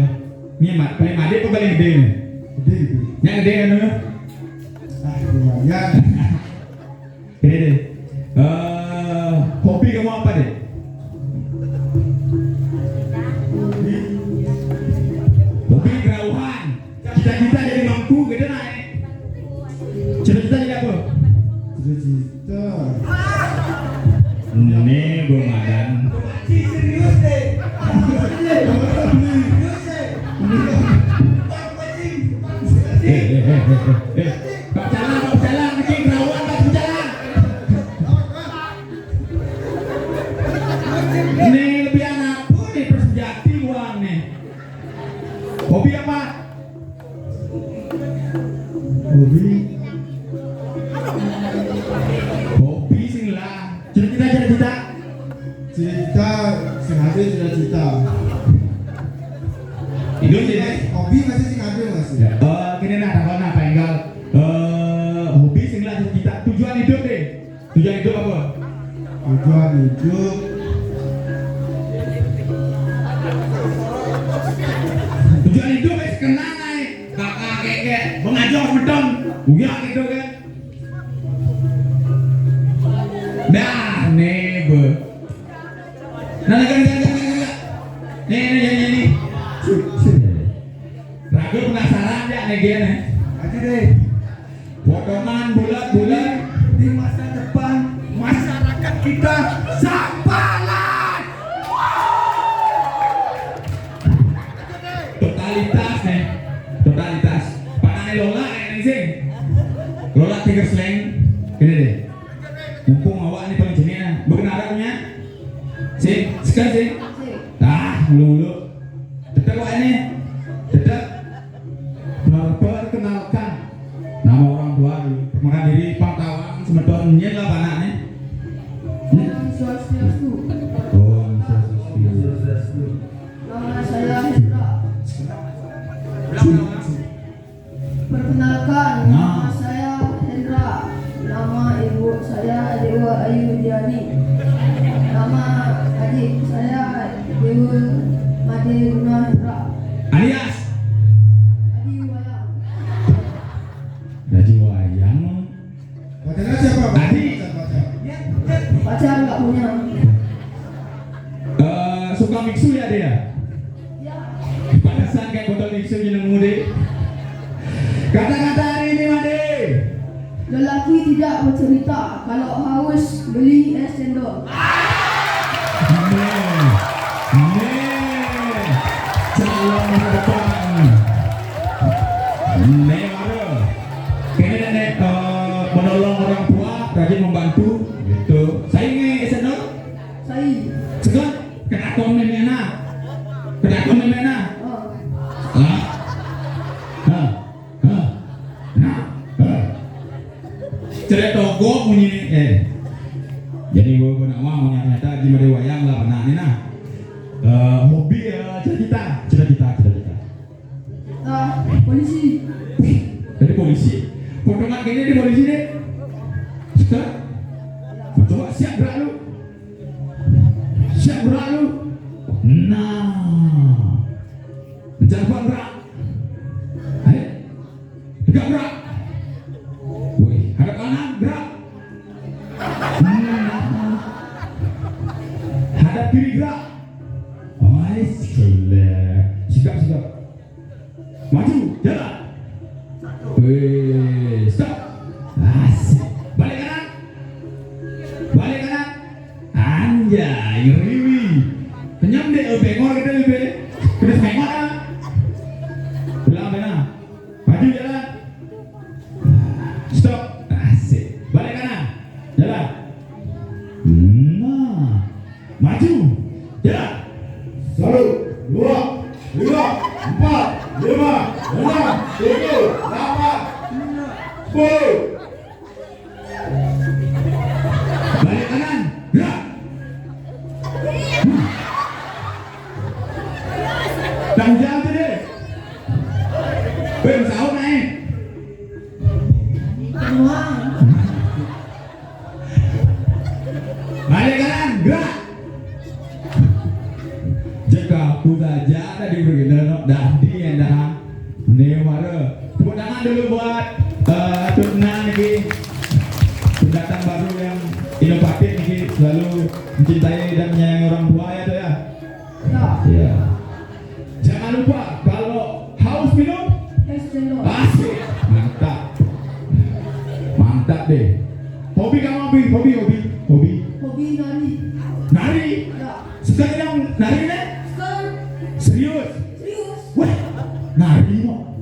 ini mat, paling made apa paling gede nih? Gede, gede. Yang gede kan, eh? Ah, lumayan. Gini deh. Eh, hobi kamu apa deh? Hobi? Hobi gerauhan. Cita-cita jadi mangku, gede naik. Cita-cita jadi apa? Cita-cita. Ini belum ada. Serius deh. Serius deh. Eh, eh, eh, eh, eh. Pak Calang, Pak Calang, ini gerauhan, Pak Calang. Ini lebih anak apa nih, persenjati buang nih. Hobi apa? Hobi. Hobi sing lah. Cita-cita, cita-cita. Cita, sing ada cita-cita. Itu sih. Hobi masih sing ada masih. Ya, eh, gini nah, takon apa enggak? Eh, hobi sing lah, cita-cita. Tujuan hidup deh. Tujuan hidup apa? Tujuan hidup. Tujuan hidup wis kenal ae. Kakak keke, mengajak medon. Uya gitu kan. Dah, nih, Bu. Nah, nah, nah, nah, nah, nah. Nih, nih, nih, nih, nih. Ragu penasaran ya nih dia nih. Aja deh. Potongan bulat-bulat di masa depan masyarakat kita sampalan. Totalitas nih, totalitas. Panane Lola kayak ini sih. Lola tiga seleng. Ini deh. Mumpung awak ini paling jenisnya. Bukan Arabnya. Sih, sekarang sih. Ah, lu lu. Tetap awak ini. Tetap. Perkenalkan nama orang tua dulu. Perkenalkan diri, pangtawan, semeton, nyen lah panaknya. Hmm? Om Swastiastu. Om Swastiastu. Nama saya Hendra. Perkenalkan, nama saya Hendra. Nama ibu saya Dewa Ayu Diani. Nama adik saya Dewa Made Guna Hendra. Alias? Adi Wayang. Gaji wayang. Pacar siapa? Adi. Pacar, pacar. Pacar nggak punya. Eh, suka miksu ya dia? Ya. Pantesan kayak botol miksu nyeneng mudik. Kata-kata hari ini, Made. Lelaki tidak bercerita, kalau haus beli es cendol. Nih. Nih. Calon masa depan. Nih, baru. Kene nek, eh, menolong orang tua, rajin membantu, gitu. Saya nge S N O? Saya. Segan, kena kon memena. Kena kon memena. Oh. Hah? Hah? Hah? Nah, hah? Cerita gua bunyi nih, eh. Jadi gua, gua nak mau nyata-nyata di Made Wayang lah, pernah nih nah. Eh, hobi ya, cita-cita, cita-cita, cita-cita. Ah, polisi. Jadi polisi. Potongan kayaknya di polisi deh. Siap? Coba siap gerak lu. Siap gerak lu. Nah. Jangan lupa gerak. Ayo. Tegak gerak. Woi, hadap kanan gerak. Nah. Hadap kiri Nyam deh, eh, bengor gitu, lebih. Udah bengor, ah. Ulang, ulang. Maju, jalan. Stop. Asik. Balik kanan. Jalan. Nah. Maju. Jalan. Satu, dua, tiga, empat, lima, enam, tujuh, delapan, sepuluh. Balik kanan. Gerak. Tanggung jawab tu deh. Weh, sahur naik. Balik kanan, gerak. Jika aku saja tadi bergena, dah di yang dah. Ni mara. Tepuk tangan dulu buat, eh, Tut Nah niki. Pendatang baru yang inovatif niki, selalu mencintai dan menyayangi orang tua ya, Tut, ya. Ya. Ya. Jangan lupa kalau haus minum. Es cendol. Asik. Mantap. Mantap deh. Hobi kamu, hobi, hobi, hobi, hobi. Hobi nari. Nari? Ya. Suka yang nari nih? Suka. Serius? Serius. Wah, nari no.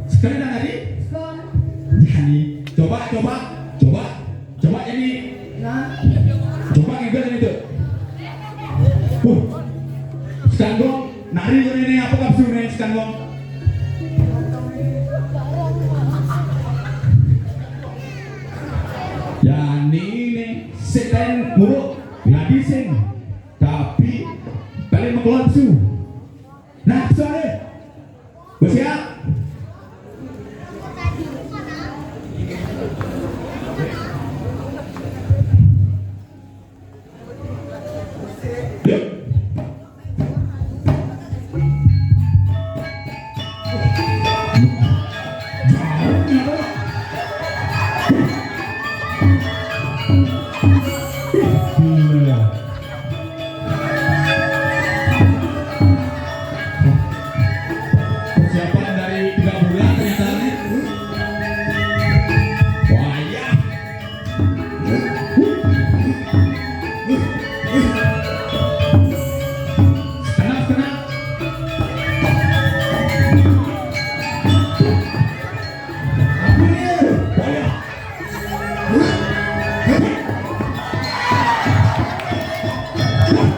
Sekali dah nari? Suka. Nyanyi. Coba, coba, coba. Coba ini. Nah. Coba ngegel ini tuh. Uh. Sekanggong, nari ini apa kapsul nih sekanggong? Ya ini nih, setan muruk, lagi sing. Tapi paling mengkolapsu. Nah, soalnya. Bersiap. Yuk. Gila. Persiapan dari tiga bulan ternyata nih. Wah, iya. Setengah, setengah. Wah, iya.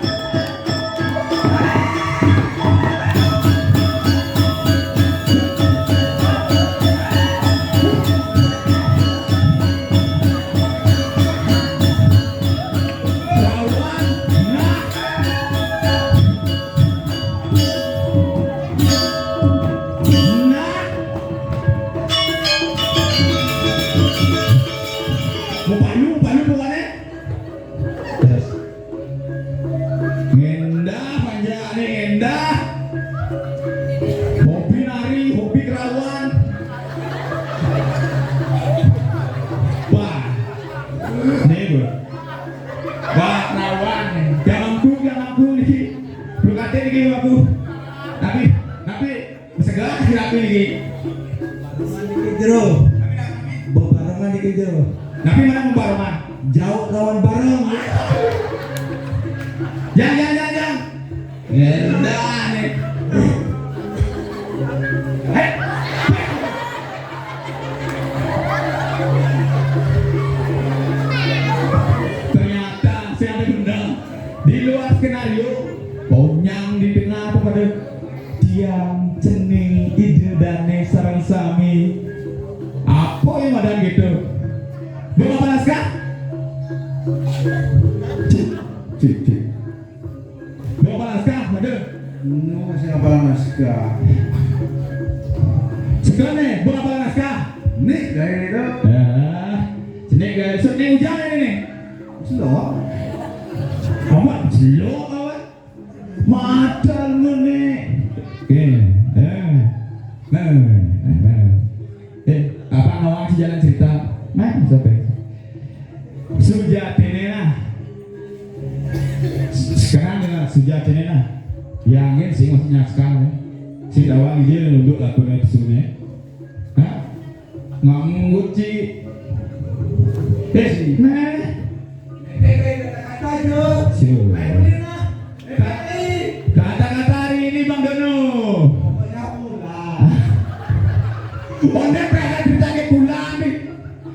Mau payu, payu bukannya? Terus. Ngendah, panjang nih, ngendah. Hobi nari, hobi kerawan. Wah. Nih, Bro. Wah, kerawan nih. Jangan ku, jangan ku nih. Belum ada nih, aku. Tapi, tapi, segala kasih rapi nih. Jero. Bebarengan dikit, Jero. Tapi mana mau barengan? Jauh lawan bareng. Jang, jang, jang, jang. Ngendah nih. Hei. Ternyata saya ada dendam. Di luar skenario, Bonyang di tengah tuh pada tiang cening ide dane sareng sami. Apa yang ada gitu? Bapak Palaska? Cik, cik, cik. Bapak Palaska, ada? Ini masih apa naskah? Sekarang nih, Bapak Palaska. Nih, kayak gitu. Ya. Sini guys, sini hujan ini nih. Slow. Apa? Slow apa? Madan meneh. Eh, eh. Nah, nah, nah. Eh, apa ngawang si jalan cerita? Nah, sampai. Sujatine nah. Sekarang dengar sujatine nah. Yang ini sih maksudnya sekarang ya. Si tawang dia nunduk lakukan itu sini. Hah? Nganggut, Ci. Eh, nah. Sure.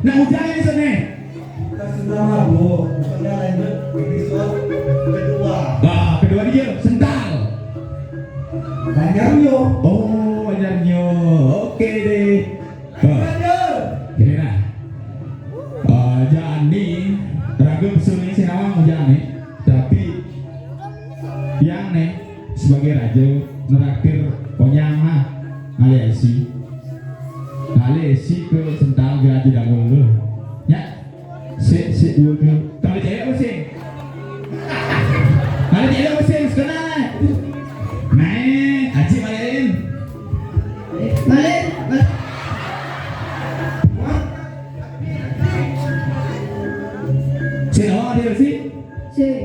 Ujang ini sini. Kita sudah mabuk, bukannya lanjut episode kedua. Ah, kedua dia, sental. Banjarnyo. Oh, Banjarnyo. Oke deh. Ah, kini nah. Ah, jadi, raga pesuh ni sing awang ujang ni. Tapi, yang ni, sebagai raja, neraktir onyang mah. Ngalih isi. Ngalih isi ke sental gaji dagul tu. Ya. Sik, sik, dua, dua. Kalau cewek apa sih? Kalau cewek apa sih? Sekolah. Nah, acik malin. Malin. Sik, awak ada sih? Sik.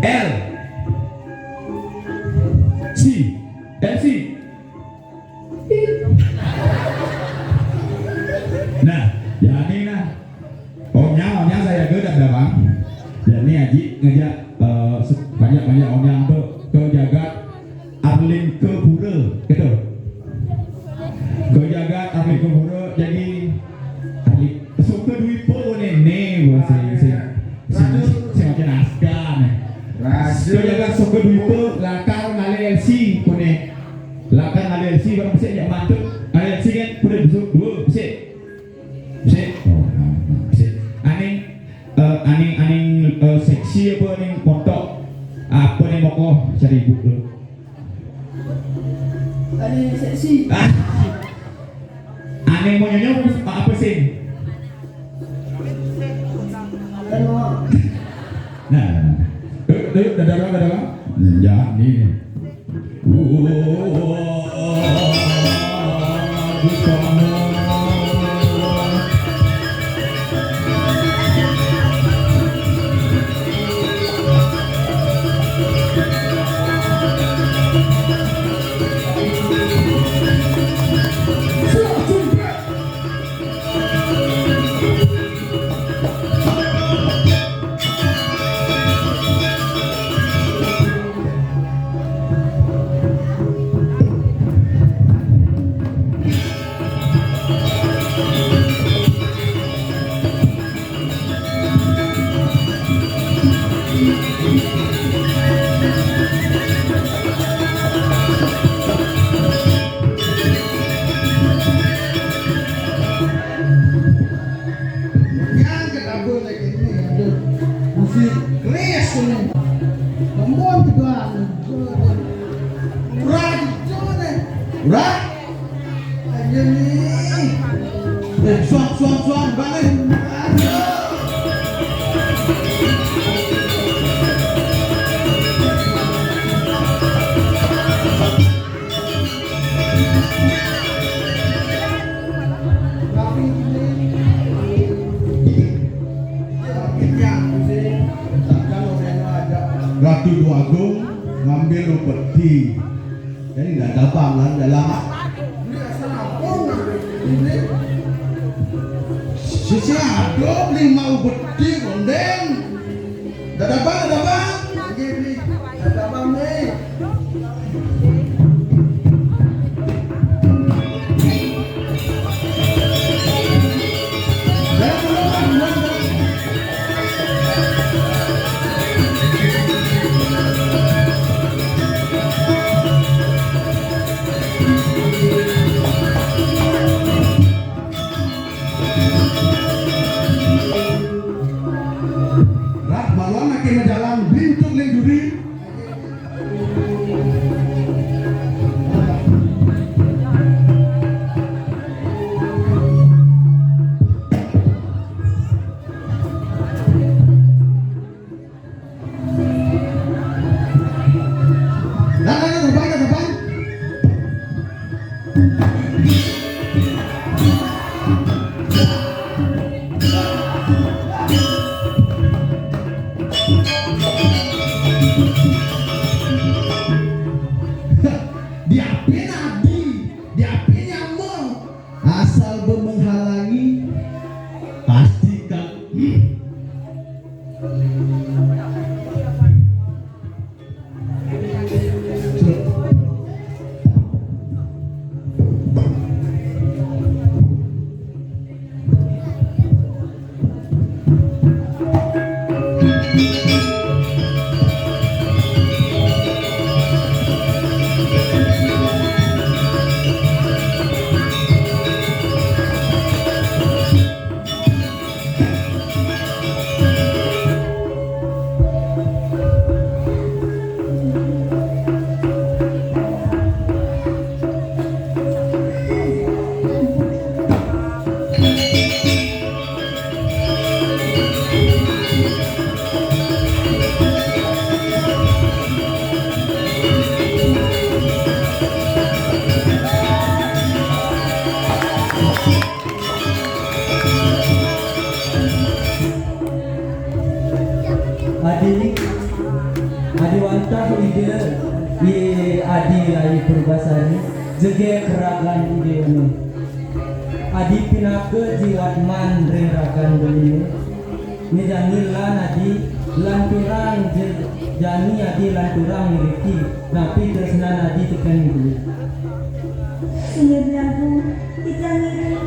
L. C. L C. Nah, jadi nah. Onyang, onyang saya ke dak ada bang. Jadi Aji ngajak eh, se- banyak-banyak onyang tu ke jagat Arlin ke pura, gitu. Ke jagat Arlin ke pura, jadi Arlin suka duit pun ni, ni, bos, sing, sing, sing, sing macam naskah ni. Ke jagat suka duit pun, lakar ngalih L C pun ni. Lakar ngalih L C, barang besar nyak mantu. Ngalih L C kan, pura besuk, dua, besar. Sik. Oh, nah, nah, sik. Aning, eh, aning, aning, eh, seksi apa aning montok? Apa aning mokoh cari ibu tu? Aning seksi. Ah. Aning mau nyanyi apa sih? Nah, nah, nah. Yuk, yuk, dadah, dadah, dadah. Hmm, ya, ni. Yang kedua lagi ni, aduh, musik keras ni. Lembut juga. Murah gitu ni. Murah. Ayo ni. Eh, suang, suang, suang, balik. Aduh. Ratu Dwagung ngambil upeti. Jadi ndak ada bang lah dalam. Sisi ada lima upeti kondeng. Dadabang, dadabang. Lagi ni. Dadabang ni. Rat maluan makin majalan bintuk ling duri. Diapin adi, diapin nyama. Asal bemenghalangi, pasti kal. Hmm. Adi wantah Ida, Adi Rai Purbasari, jegég ragan Ida né. Adi pinaka jiwatman ring ragan beliné. Né jani lan Adi lanturang je-, jani Adi lanturang ngriki, napi tresnan Adi tekén beli. Inggih, Biang Ku, titiang ngiring.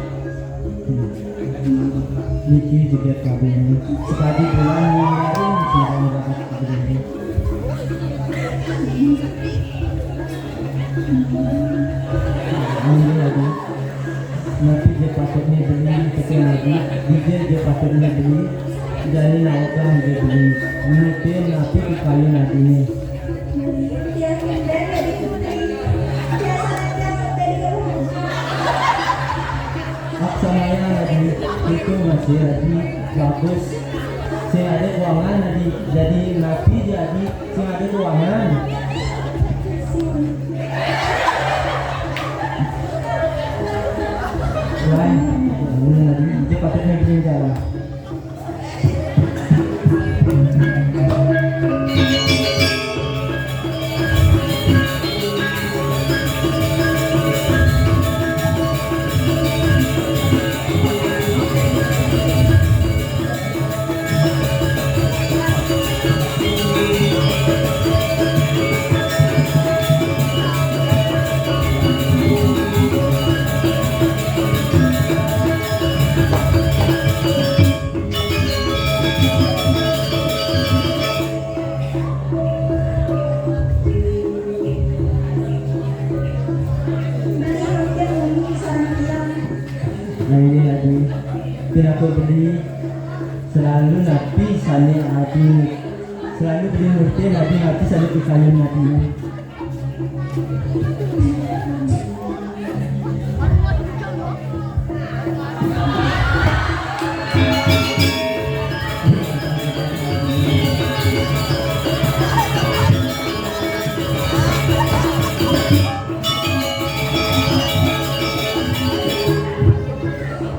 Niki jegég kabéh. Sakadi bulan nyinggarin, sing ragat kabéh. Inggih, Adi. Napi ja patutné beli, tekén Adi. Dija ja patutné beli. Jani nawakang ja beli. Nutin napi pikayun Adiné. Tiang kénten dadi putri. Tiang sané tiang dadi Aksamayan Adi, itu masih Adi, bagus. Sing ada kuangan Adi, jadi napi ja Adi, sing ada kuangan. Wah, bener Adi, dia patutnya begini jalan. Nah, ini Adi. Pinaka beli selalu napi sané Adi, selalu beli nurutin Adi napi sané pikayun Adi.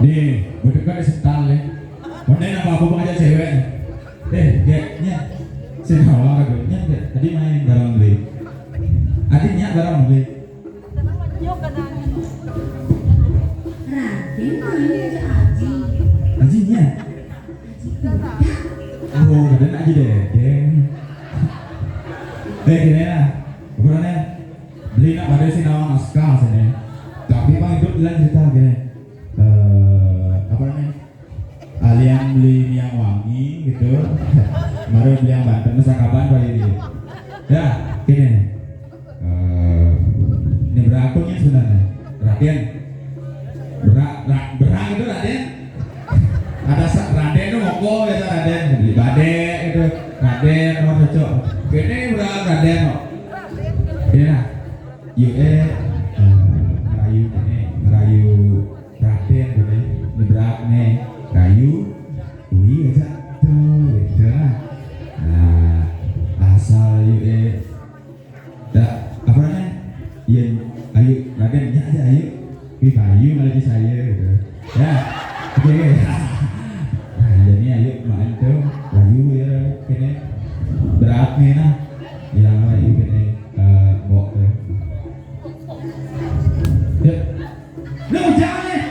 Nih, bedekat di setan, ya. Mana apa-apa ngajak cewek. Eh, Gék, nya. Sing nawar aku, nya, Gék. Tadi main bareng beli. Adiknya bareng beli. Raden, mana aja Aji? Aji, nya. Aji, oh, kadang Aji Dédéng. Eh, gini lah. Ukurannya beli nak pada sing nawang naskah sini. Tapi Bang Hidup bilang cerita gini. Eh, apa namanya? Alian beli minyak wangi gitu. Mari beli yang banten, masa kapan kali ini? Ya, gini. Eh, ini berapa nih sebenarnya? Raden. Berak, ra-, berak itu Raden. Ada sa-, Raden itu moko biasa Raden. Beli badé itu. Raden, nomor cocok. Gini berak Raden kok. Ya, yuk eh, eh, ngerayu ini, ngerayu Raden gini, nyebrang nih, rayu, wih aja tuh, gitu lah. Nah, asal yuk eh, dah, apa namanya? Iya, ayo, Raden, ya aja, ayo. Wih, bayu malah di saya, gitu. Ya, oke, oke. Nah, jadi ayo, main tuh, rayu ya, kene. Berat nih, nah. Ya, rayu kene, eh, mbok tuh. Yuk. Lu jangan nih.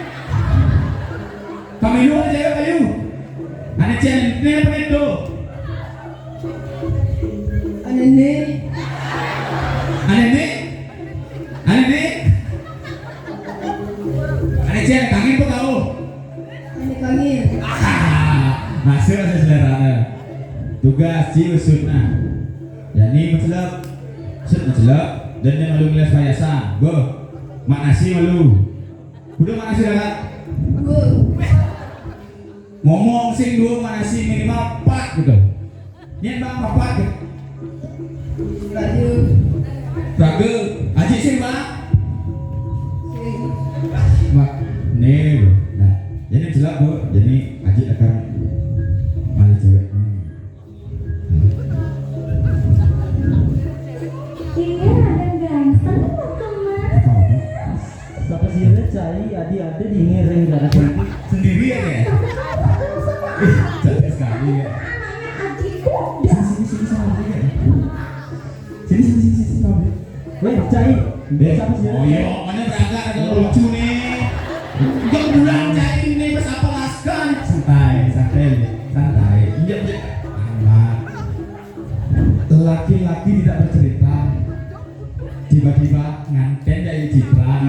Kami lu aja ya, ayo. Ané cén né apa itu? Ané né. Ané né. Ané né. Ané cén kangen apa kau? Ané kangen. Ah, masuk asa selera. Tugas ciu sutna. Yani mencelep. Sut mencelep. Dan dia malu ngeles payasan. Beuh. Mak nasi malu. Udah mak nasi dah. Ngomong sing dua mak nasi minimal empat gitu. Niat bang empat gitu. Raga. Raga. Aji sing bang. Sing. Mak. Nih. Nah. Jadi celak bu. Jadi aji akan malu cewek. Iya, Raden ganteng, mau kemana? Sapa sira cai adi ada di ngiring darah cantik sendiri ya, Kak? Ih, cantik sekali ya. Anaknya adikku. Sini, sini, sini, sama aja, Kak. Sini, sini, sini, sini, sini, Bang. Weh, Cai. Siapa sih? Oh iya, mana berangkat ada lucu nih. Enggak bulan Cai ini pas apa Laskar? Santai, santai, santai. Iya, iya. Aman. Laki-laki tidak bercerita. Tiba-tiba nganten dari Citra.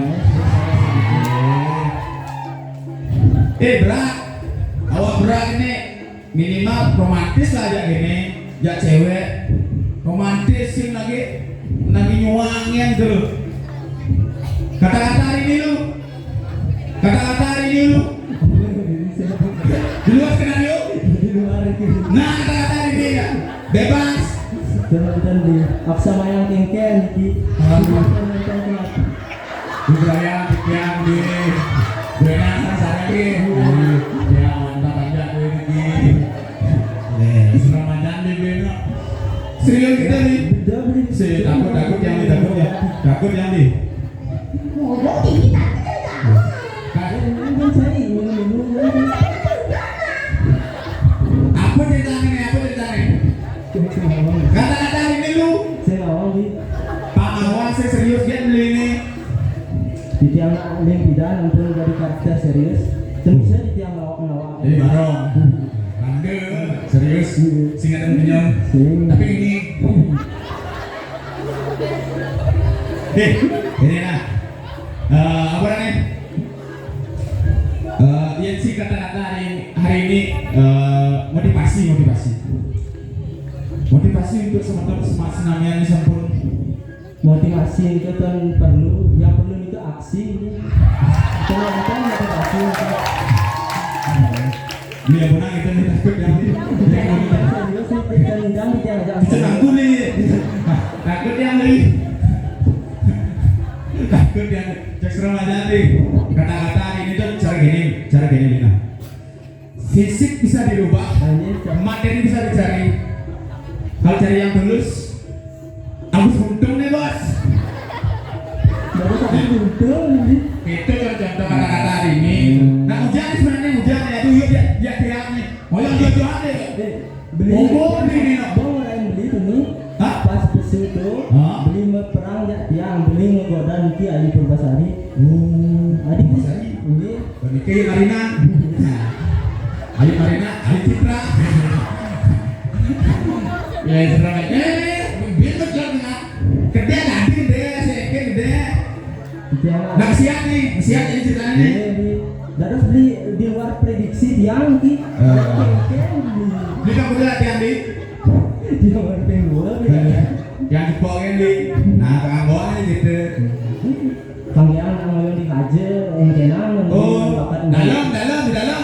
Eh, Bra. Awak Bra ini minimal romantis lah aja gini. Ya cewek romantis sih lagi lagi nyuangin tuh. Kata-kata hari ini lu. Kata-kata hari ini lu. Di luar skenario. Di luar itu. Nah, kata-kata hari ini ya. Bebas. Coba kita di Aksa Mayang Kengken di. Aduh. Budaya yang di. Buena saya di. Ya, mantap aja gue ini. Yes. Ramadan di Beno. Serius kita nih. Beda beli. Si takut takut yang di takut ya. Takut yang di. Bodoh ini takut ya. Kan saya ini ini ini. Apa ceritanya nih? Apa ceritanya? Kata-kata ini lu. Saya ngawang di. Pak Mawar saya serius dia beli ini. Di tiang yang tidak nonton dari karakter serius. Terus saya di tiang ngawang-ngawang. Jadi barong. Rangga serius. Sing ada pinjam. Sing. Tapi ini. Eh, ini nah. Eh, apa namanya? Eh, yang si kata-kata hari hari ini eh, motivasi, motivasi. Motivasi untuk semeton semak senamian ini sampun. Motivasi itu kan perlu, yang perlu itu aksi ini. Penonton motivasi. Ini yang benar itu nih takut yang ini. Serius nih, kita undang di tiang jam. Itu aku nih. Takut yang ini. Takut yang cek serem aja nih. Kata-kata hari ini tuh cara gini, cara gini Lina. Fisik bisa dirubah, materi bisa dicari. Kalau cari yang tulus, Agus untung nih bos. Bagus aku untung ini. Itu contoh kata-kata hari ini. Nah hujan nih sebenarnya hujan ya, tuh yuk ya, ya tiap nih. Oh yang jodohan deh. Eh, beli. Umur nih nih. Bang orang beli tuh nih. Hah? Pas pesu tuh, hah? Beli perang ya tiang, beli ngegoda Niki Ayu Purbasari. Oh, Adik Purbasari. Ini Oke, Marina. Ayo Marina, ayo Citra. Ya, Citra. Eh, biar lo jual kena. Gede tadi gede, saya gede. Nah, siap nih, siap ini ceritanya nih. Terus di di luar prediksi dia mungkin. Oke, oke. Ini kan betul latihan di. Di luar prediksi. Yang dipoin di. Nah, tengah bawah nih gitu. Pangeran nang ngoyong di kaje, engkenan nang Oh, bakat dalam, dalam, di dalam.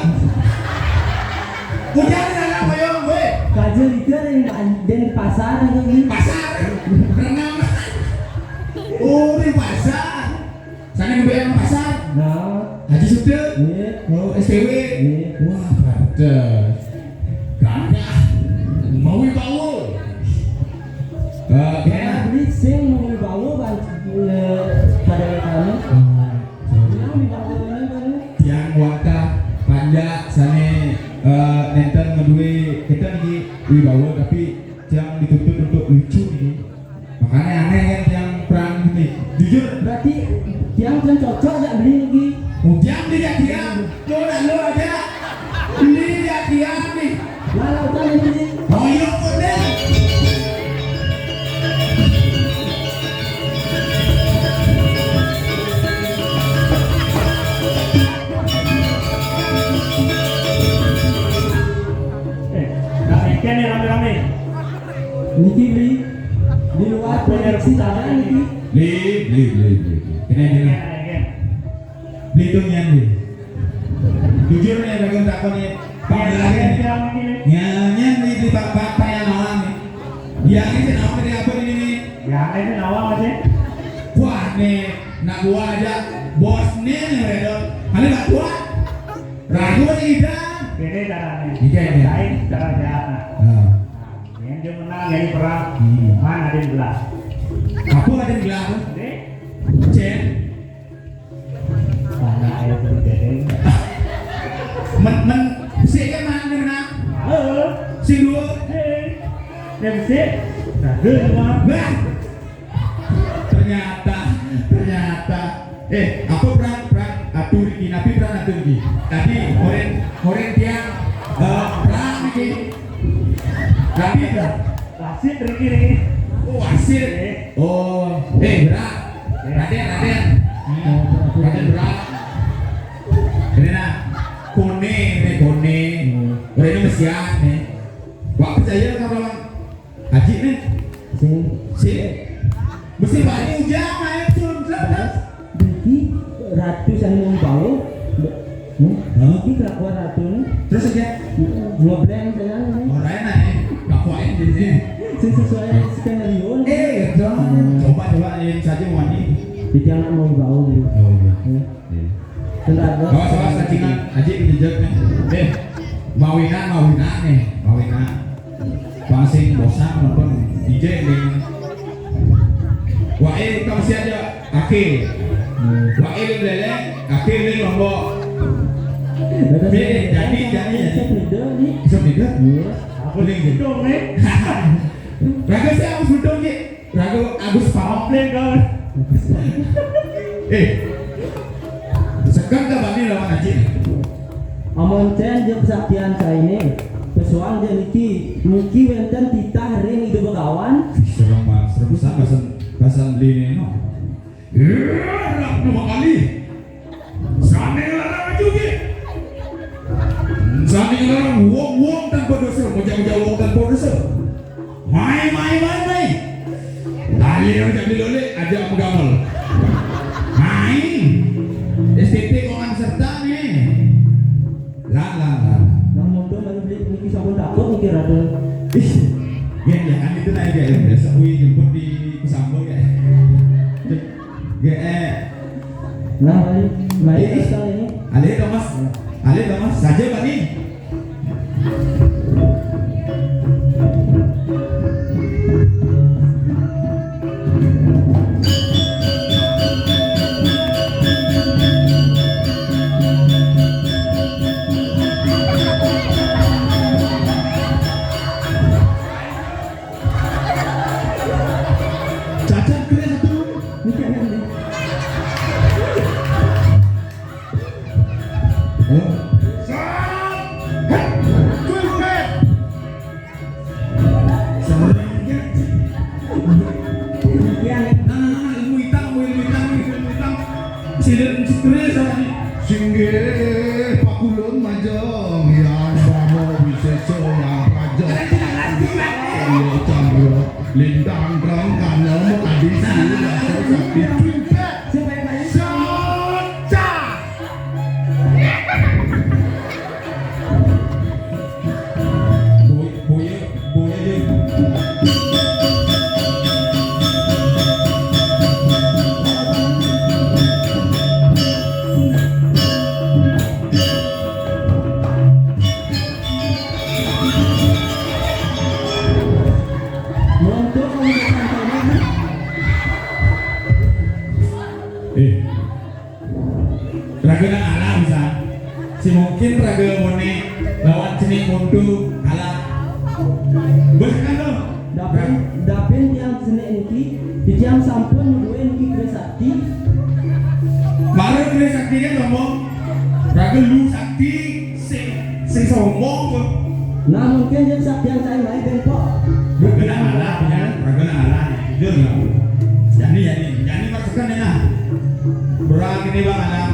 Udah di dalam, ayo, weh. Kaje liker yang den pasar itu nih. Pasar, renang. Oh, di pasar. Sana ngebayar pasar. Nah. Haji Sude. Iya. Oh, S T W. Iya. Wah, pantes. Gagah. Mau dibawa. Eh, ya, beli sing mau dibawa kan, eh, pada kami. Oh, sorry. Yang dibawa ini kan. Yang wantah panjak sane eh, nenten ngeduwe kita niki wibawa tapi yang dituntut untuk lucu niki. Makanya aneh kan yang perang ini. Jujur. Berarti yang kan cocok gak beli niki. Ujang tidak diam. Coba lu aja. Beli tidak diam nih. Lalu kan ini. Oh iya bener. Eh, rame kan nih rame-rame. Niki beli di luar prediksi saya niki. Beli, beli, beli, beli. Kena, kena. Beli itu nian beli. Jujur nih, lagi tak apa nih. Pak Iya, Belaga iya, nih. Iya, iya. Nyanyian nih di Pak Pak Pak yang orang nih. Yang ini sih nama dia apa ini nih? Yang ini nama apa sih? Wah nih, nak gua aja bos nih nih Redon. Kali nggak kuat. Ragu aja kita. Ini caranya. Iya, iya. Lain cara jahat. Nah. Nah, yang dia menang, yang perang. Hmm. Mana ada yang belah? Apa ada yang belah? Ini. Cek. Mana ayo beli bedeng? Men men sik kan mana menang? Heeh. Sing dua. Heeh. Yang sik. Nah, dua. Bah. Ternyata, ternyata. Eh, apa peran, peran atu niki? Napi peran atu niki? Tadi orang, orang tiang, eh, peran niki. Tapi peran. Wasit niki, niki. Oh, wasit. Eh. Oh, eh, berat. Eh. Raden, Raden. Hmm. Raden berat. Ini nah, kone, ini kone. Hmm. Orang ini mesian nih. Wak percaya kalau Aji nih. Sing. Sing. Mesti balik ujang, ayo, turun, terus, terus. Niki Ratu Sari Mawibawa. Hmm? Hah? Niki kelakuan Ratu nih. Terus aja. Ngeblank saya nih. Orang enak ya. Kelakuan di sini. Sing sesuai skenario nih. Eh, ya, dong. Hmm. Coba, coba, yang saja wani. Jadi anak Mawibawa gitu. Oh, iya. Ya. Iya. Bentar, bos. Awas, awas, cacingan. Aji kejejak nih. Eh, Mawina, Mawina nih, Mawina. Paling bosan nonton D J nih. Wah, eh, kita masih aja. Oke. Wah, eh, lele, oke, ini lombok. Jadi, jadi, jadi. Bisa beda nih. Bisa beda? Iya. Aku nih. Dong, nih. Raga sih, aku sudong, Ki. Raga Agus Paham. Nih, kawan. Eh, segan ka bani lawan Aji? Amun cen ja kesaktian saini, pesuang ja niki, niki wenten titah ring Ida Begawan. Serem, Pak. Serem pisan bahasa, bahasa beli ini, no. Rap dua kali. Sane larang aja, Ki. Sane larang wong-wong tanpa dosa, mojak-mojak wong tanpa dosa. Mai, mai, mai, mai. Lali aja di lole, aja menggamel. Mai. S T T kok ngan serta nih. Lah, lah, lah. Nang motor lagi beli niki sampun takut niki rada. Ih, gen ya kan itu naik ya. Besok wi jemput di Kusambel ya. Gen, eh. Nah, mari, mari. Eh, terus kali ini. Alih dong, Mas. Alih dong, Mas. Saja, Pak, nih. Cacat keren satu. Bukan yang ini. Hah? Sat! Hah! Cuy, bukan! Nah, nah, nah, ilmu hitam, ilmu hitam, ilmu hitam. Silir mencikir sama ni. Singgih pakulun majeng, yang brahma wisesa yang praja. Iya, Chandra, lintang terang, karena menghabisi, rasa sakti. Cuy, bukan! Sat! Eh, raga nang alah bisa. Si mungkin raga mone lawan cenik mutu alah. Bos kan lo. Dapin, dapin tiang cenik niki, tiang sampun nuduhin niki Trisakti. Baru Trisakti kan ngomong, raga lu sakti. Sing, sing sombong kok. Nah, mungkin dia kesaktian saya main bengkok. Raga nang alah, ya. Raga nang alah. Jujur, ya. Jani, jani. Jani masukkan ya, nah. Berang ini, Bang, alah.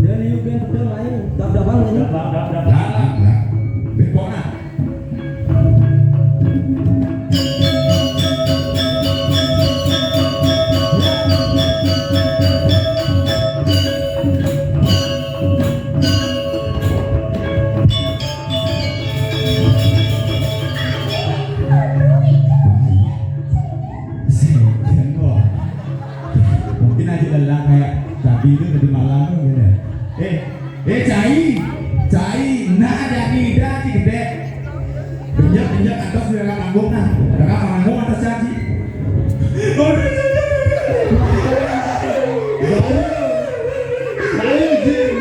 Dia liu bengkok main. Dap, dap, Bang, ini. Dap, dap, dap, dap. Lah, lah, lah. Bengkok, nah. Mungkin aja lelah kayak tadi itu tadi malam tuh gitu. Eh, eh, cai, cai, nah, jadi dah si gede. Injak, injak atas dia nggak tanggung nah, nggak tanggung atas caci. Ayo, Jin.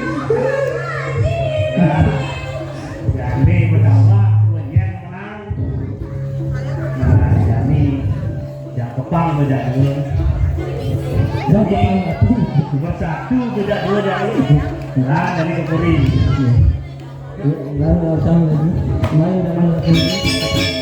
Nah, jani berdakwah, kemudian menang. Nah, jani jatuh. Pang bejak dua. Cuma satu bejak dua jari. Lah, dari kekuri. Baru nggak usah lagi. Main dari kekuri.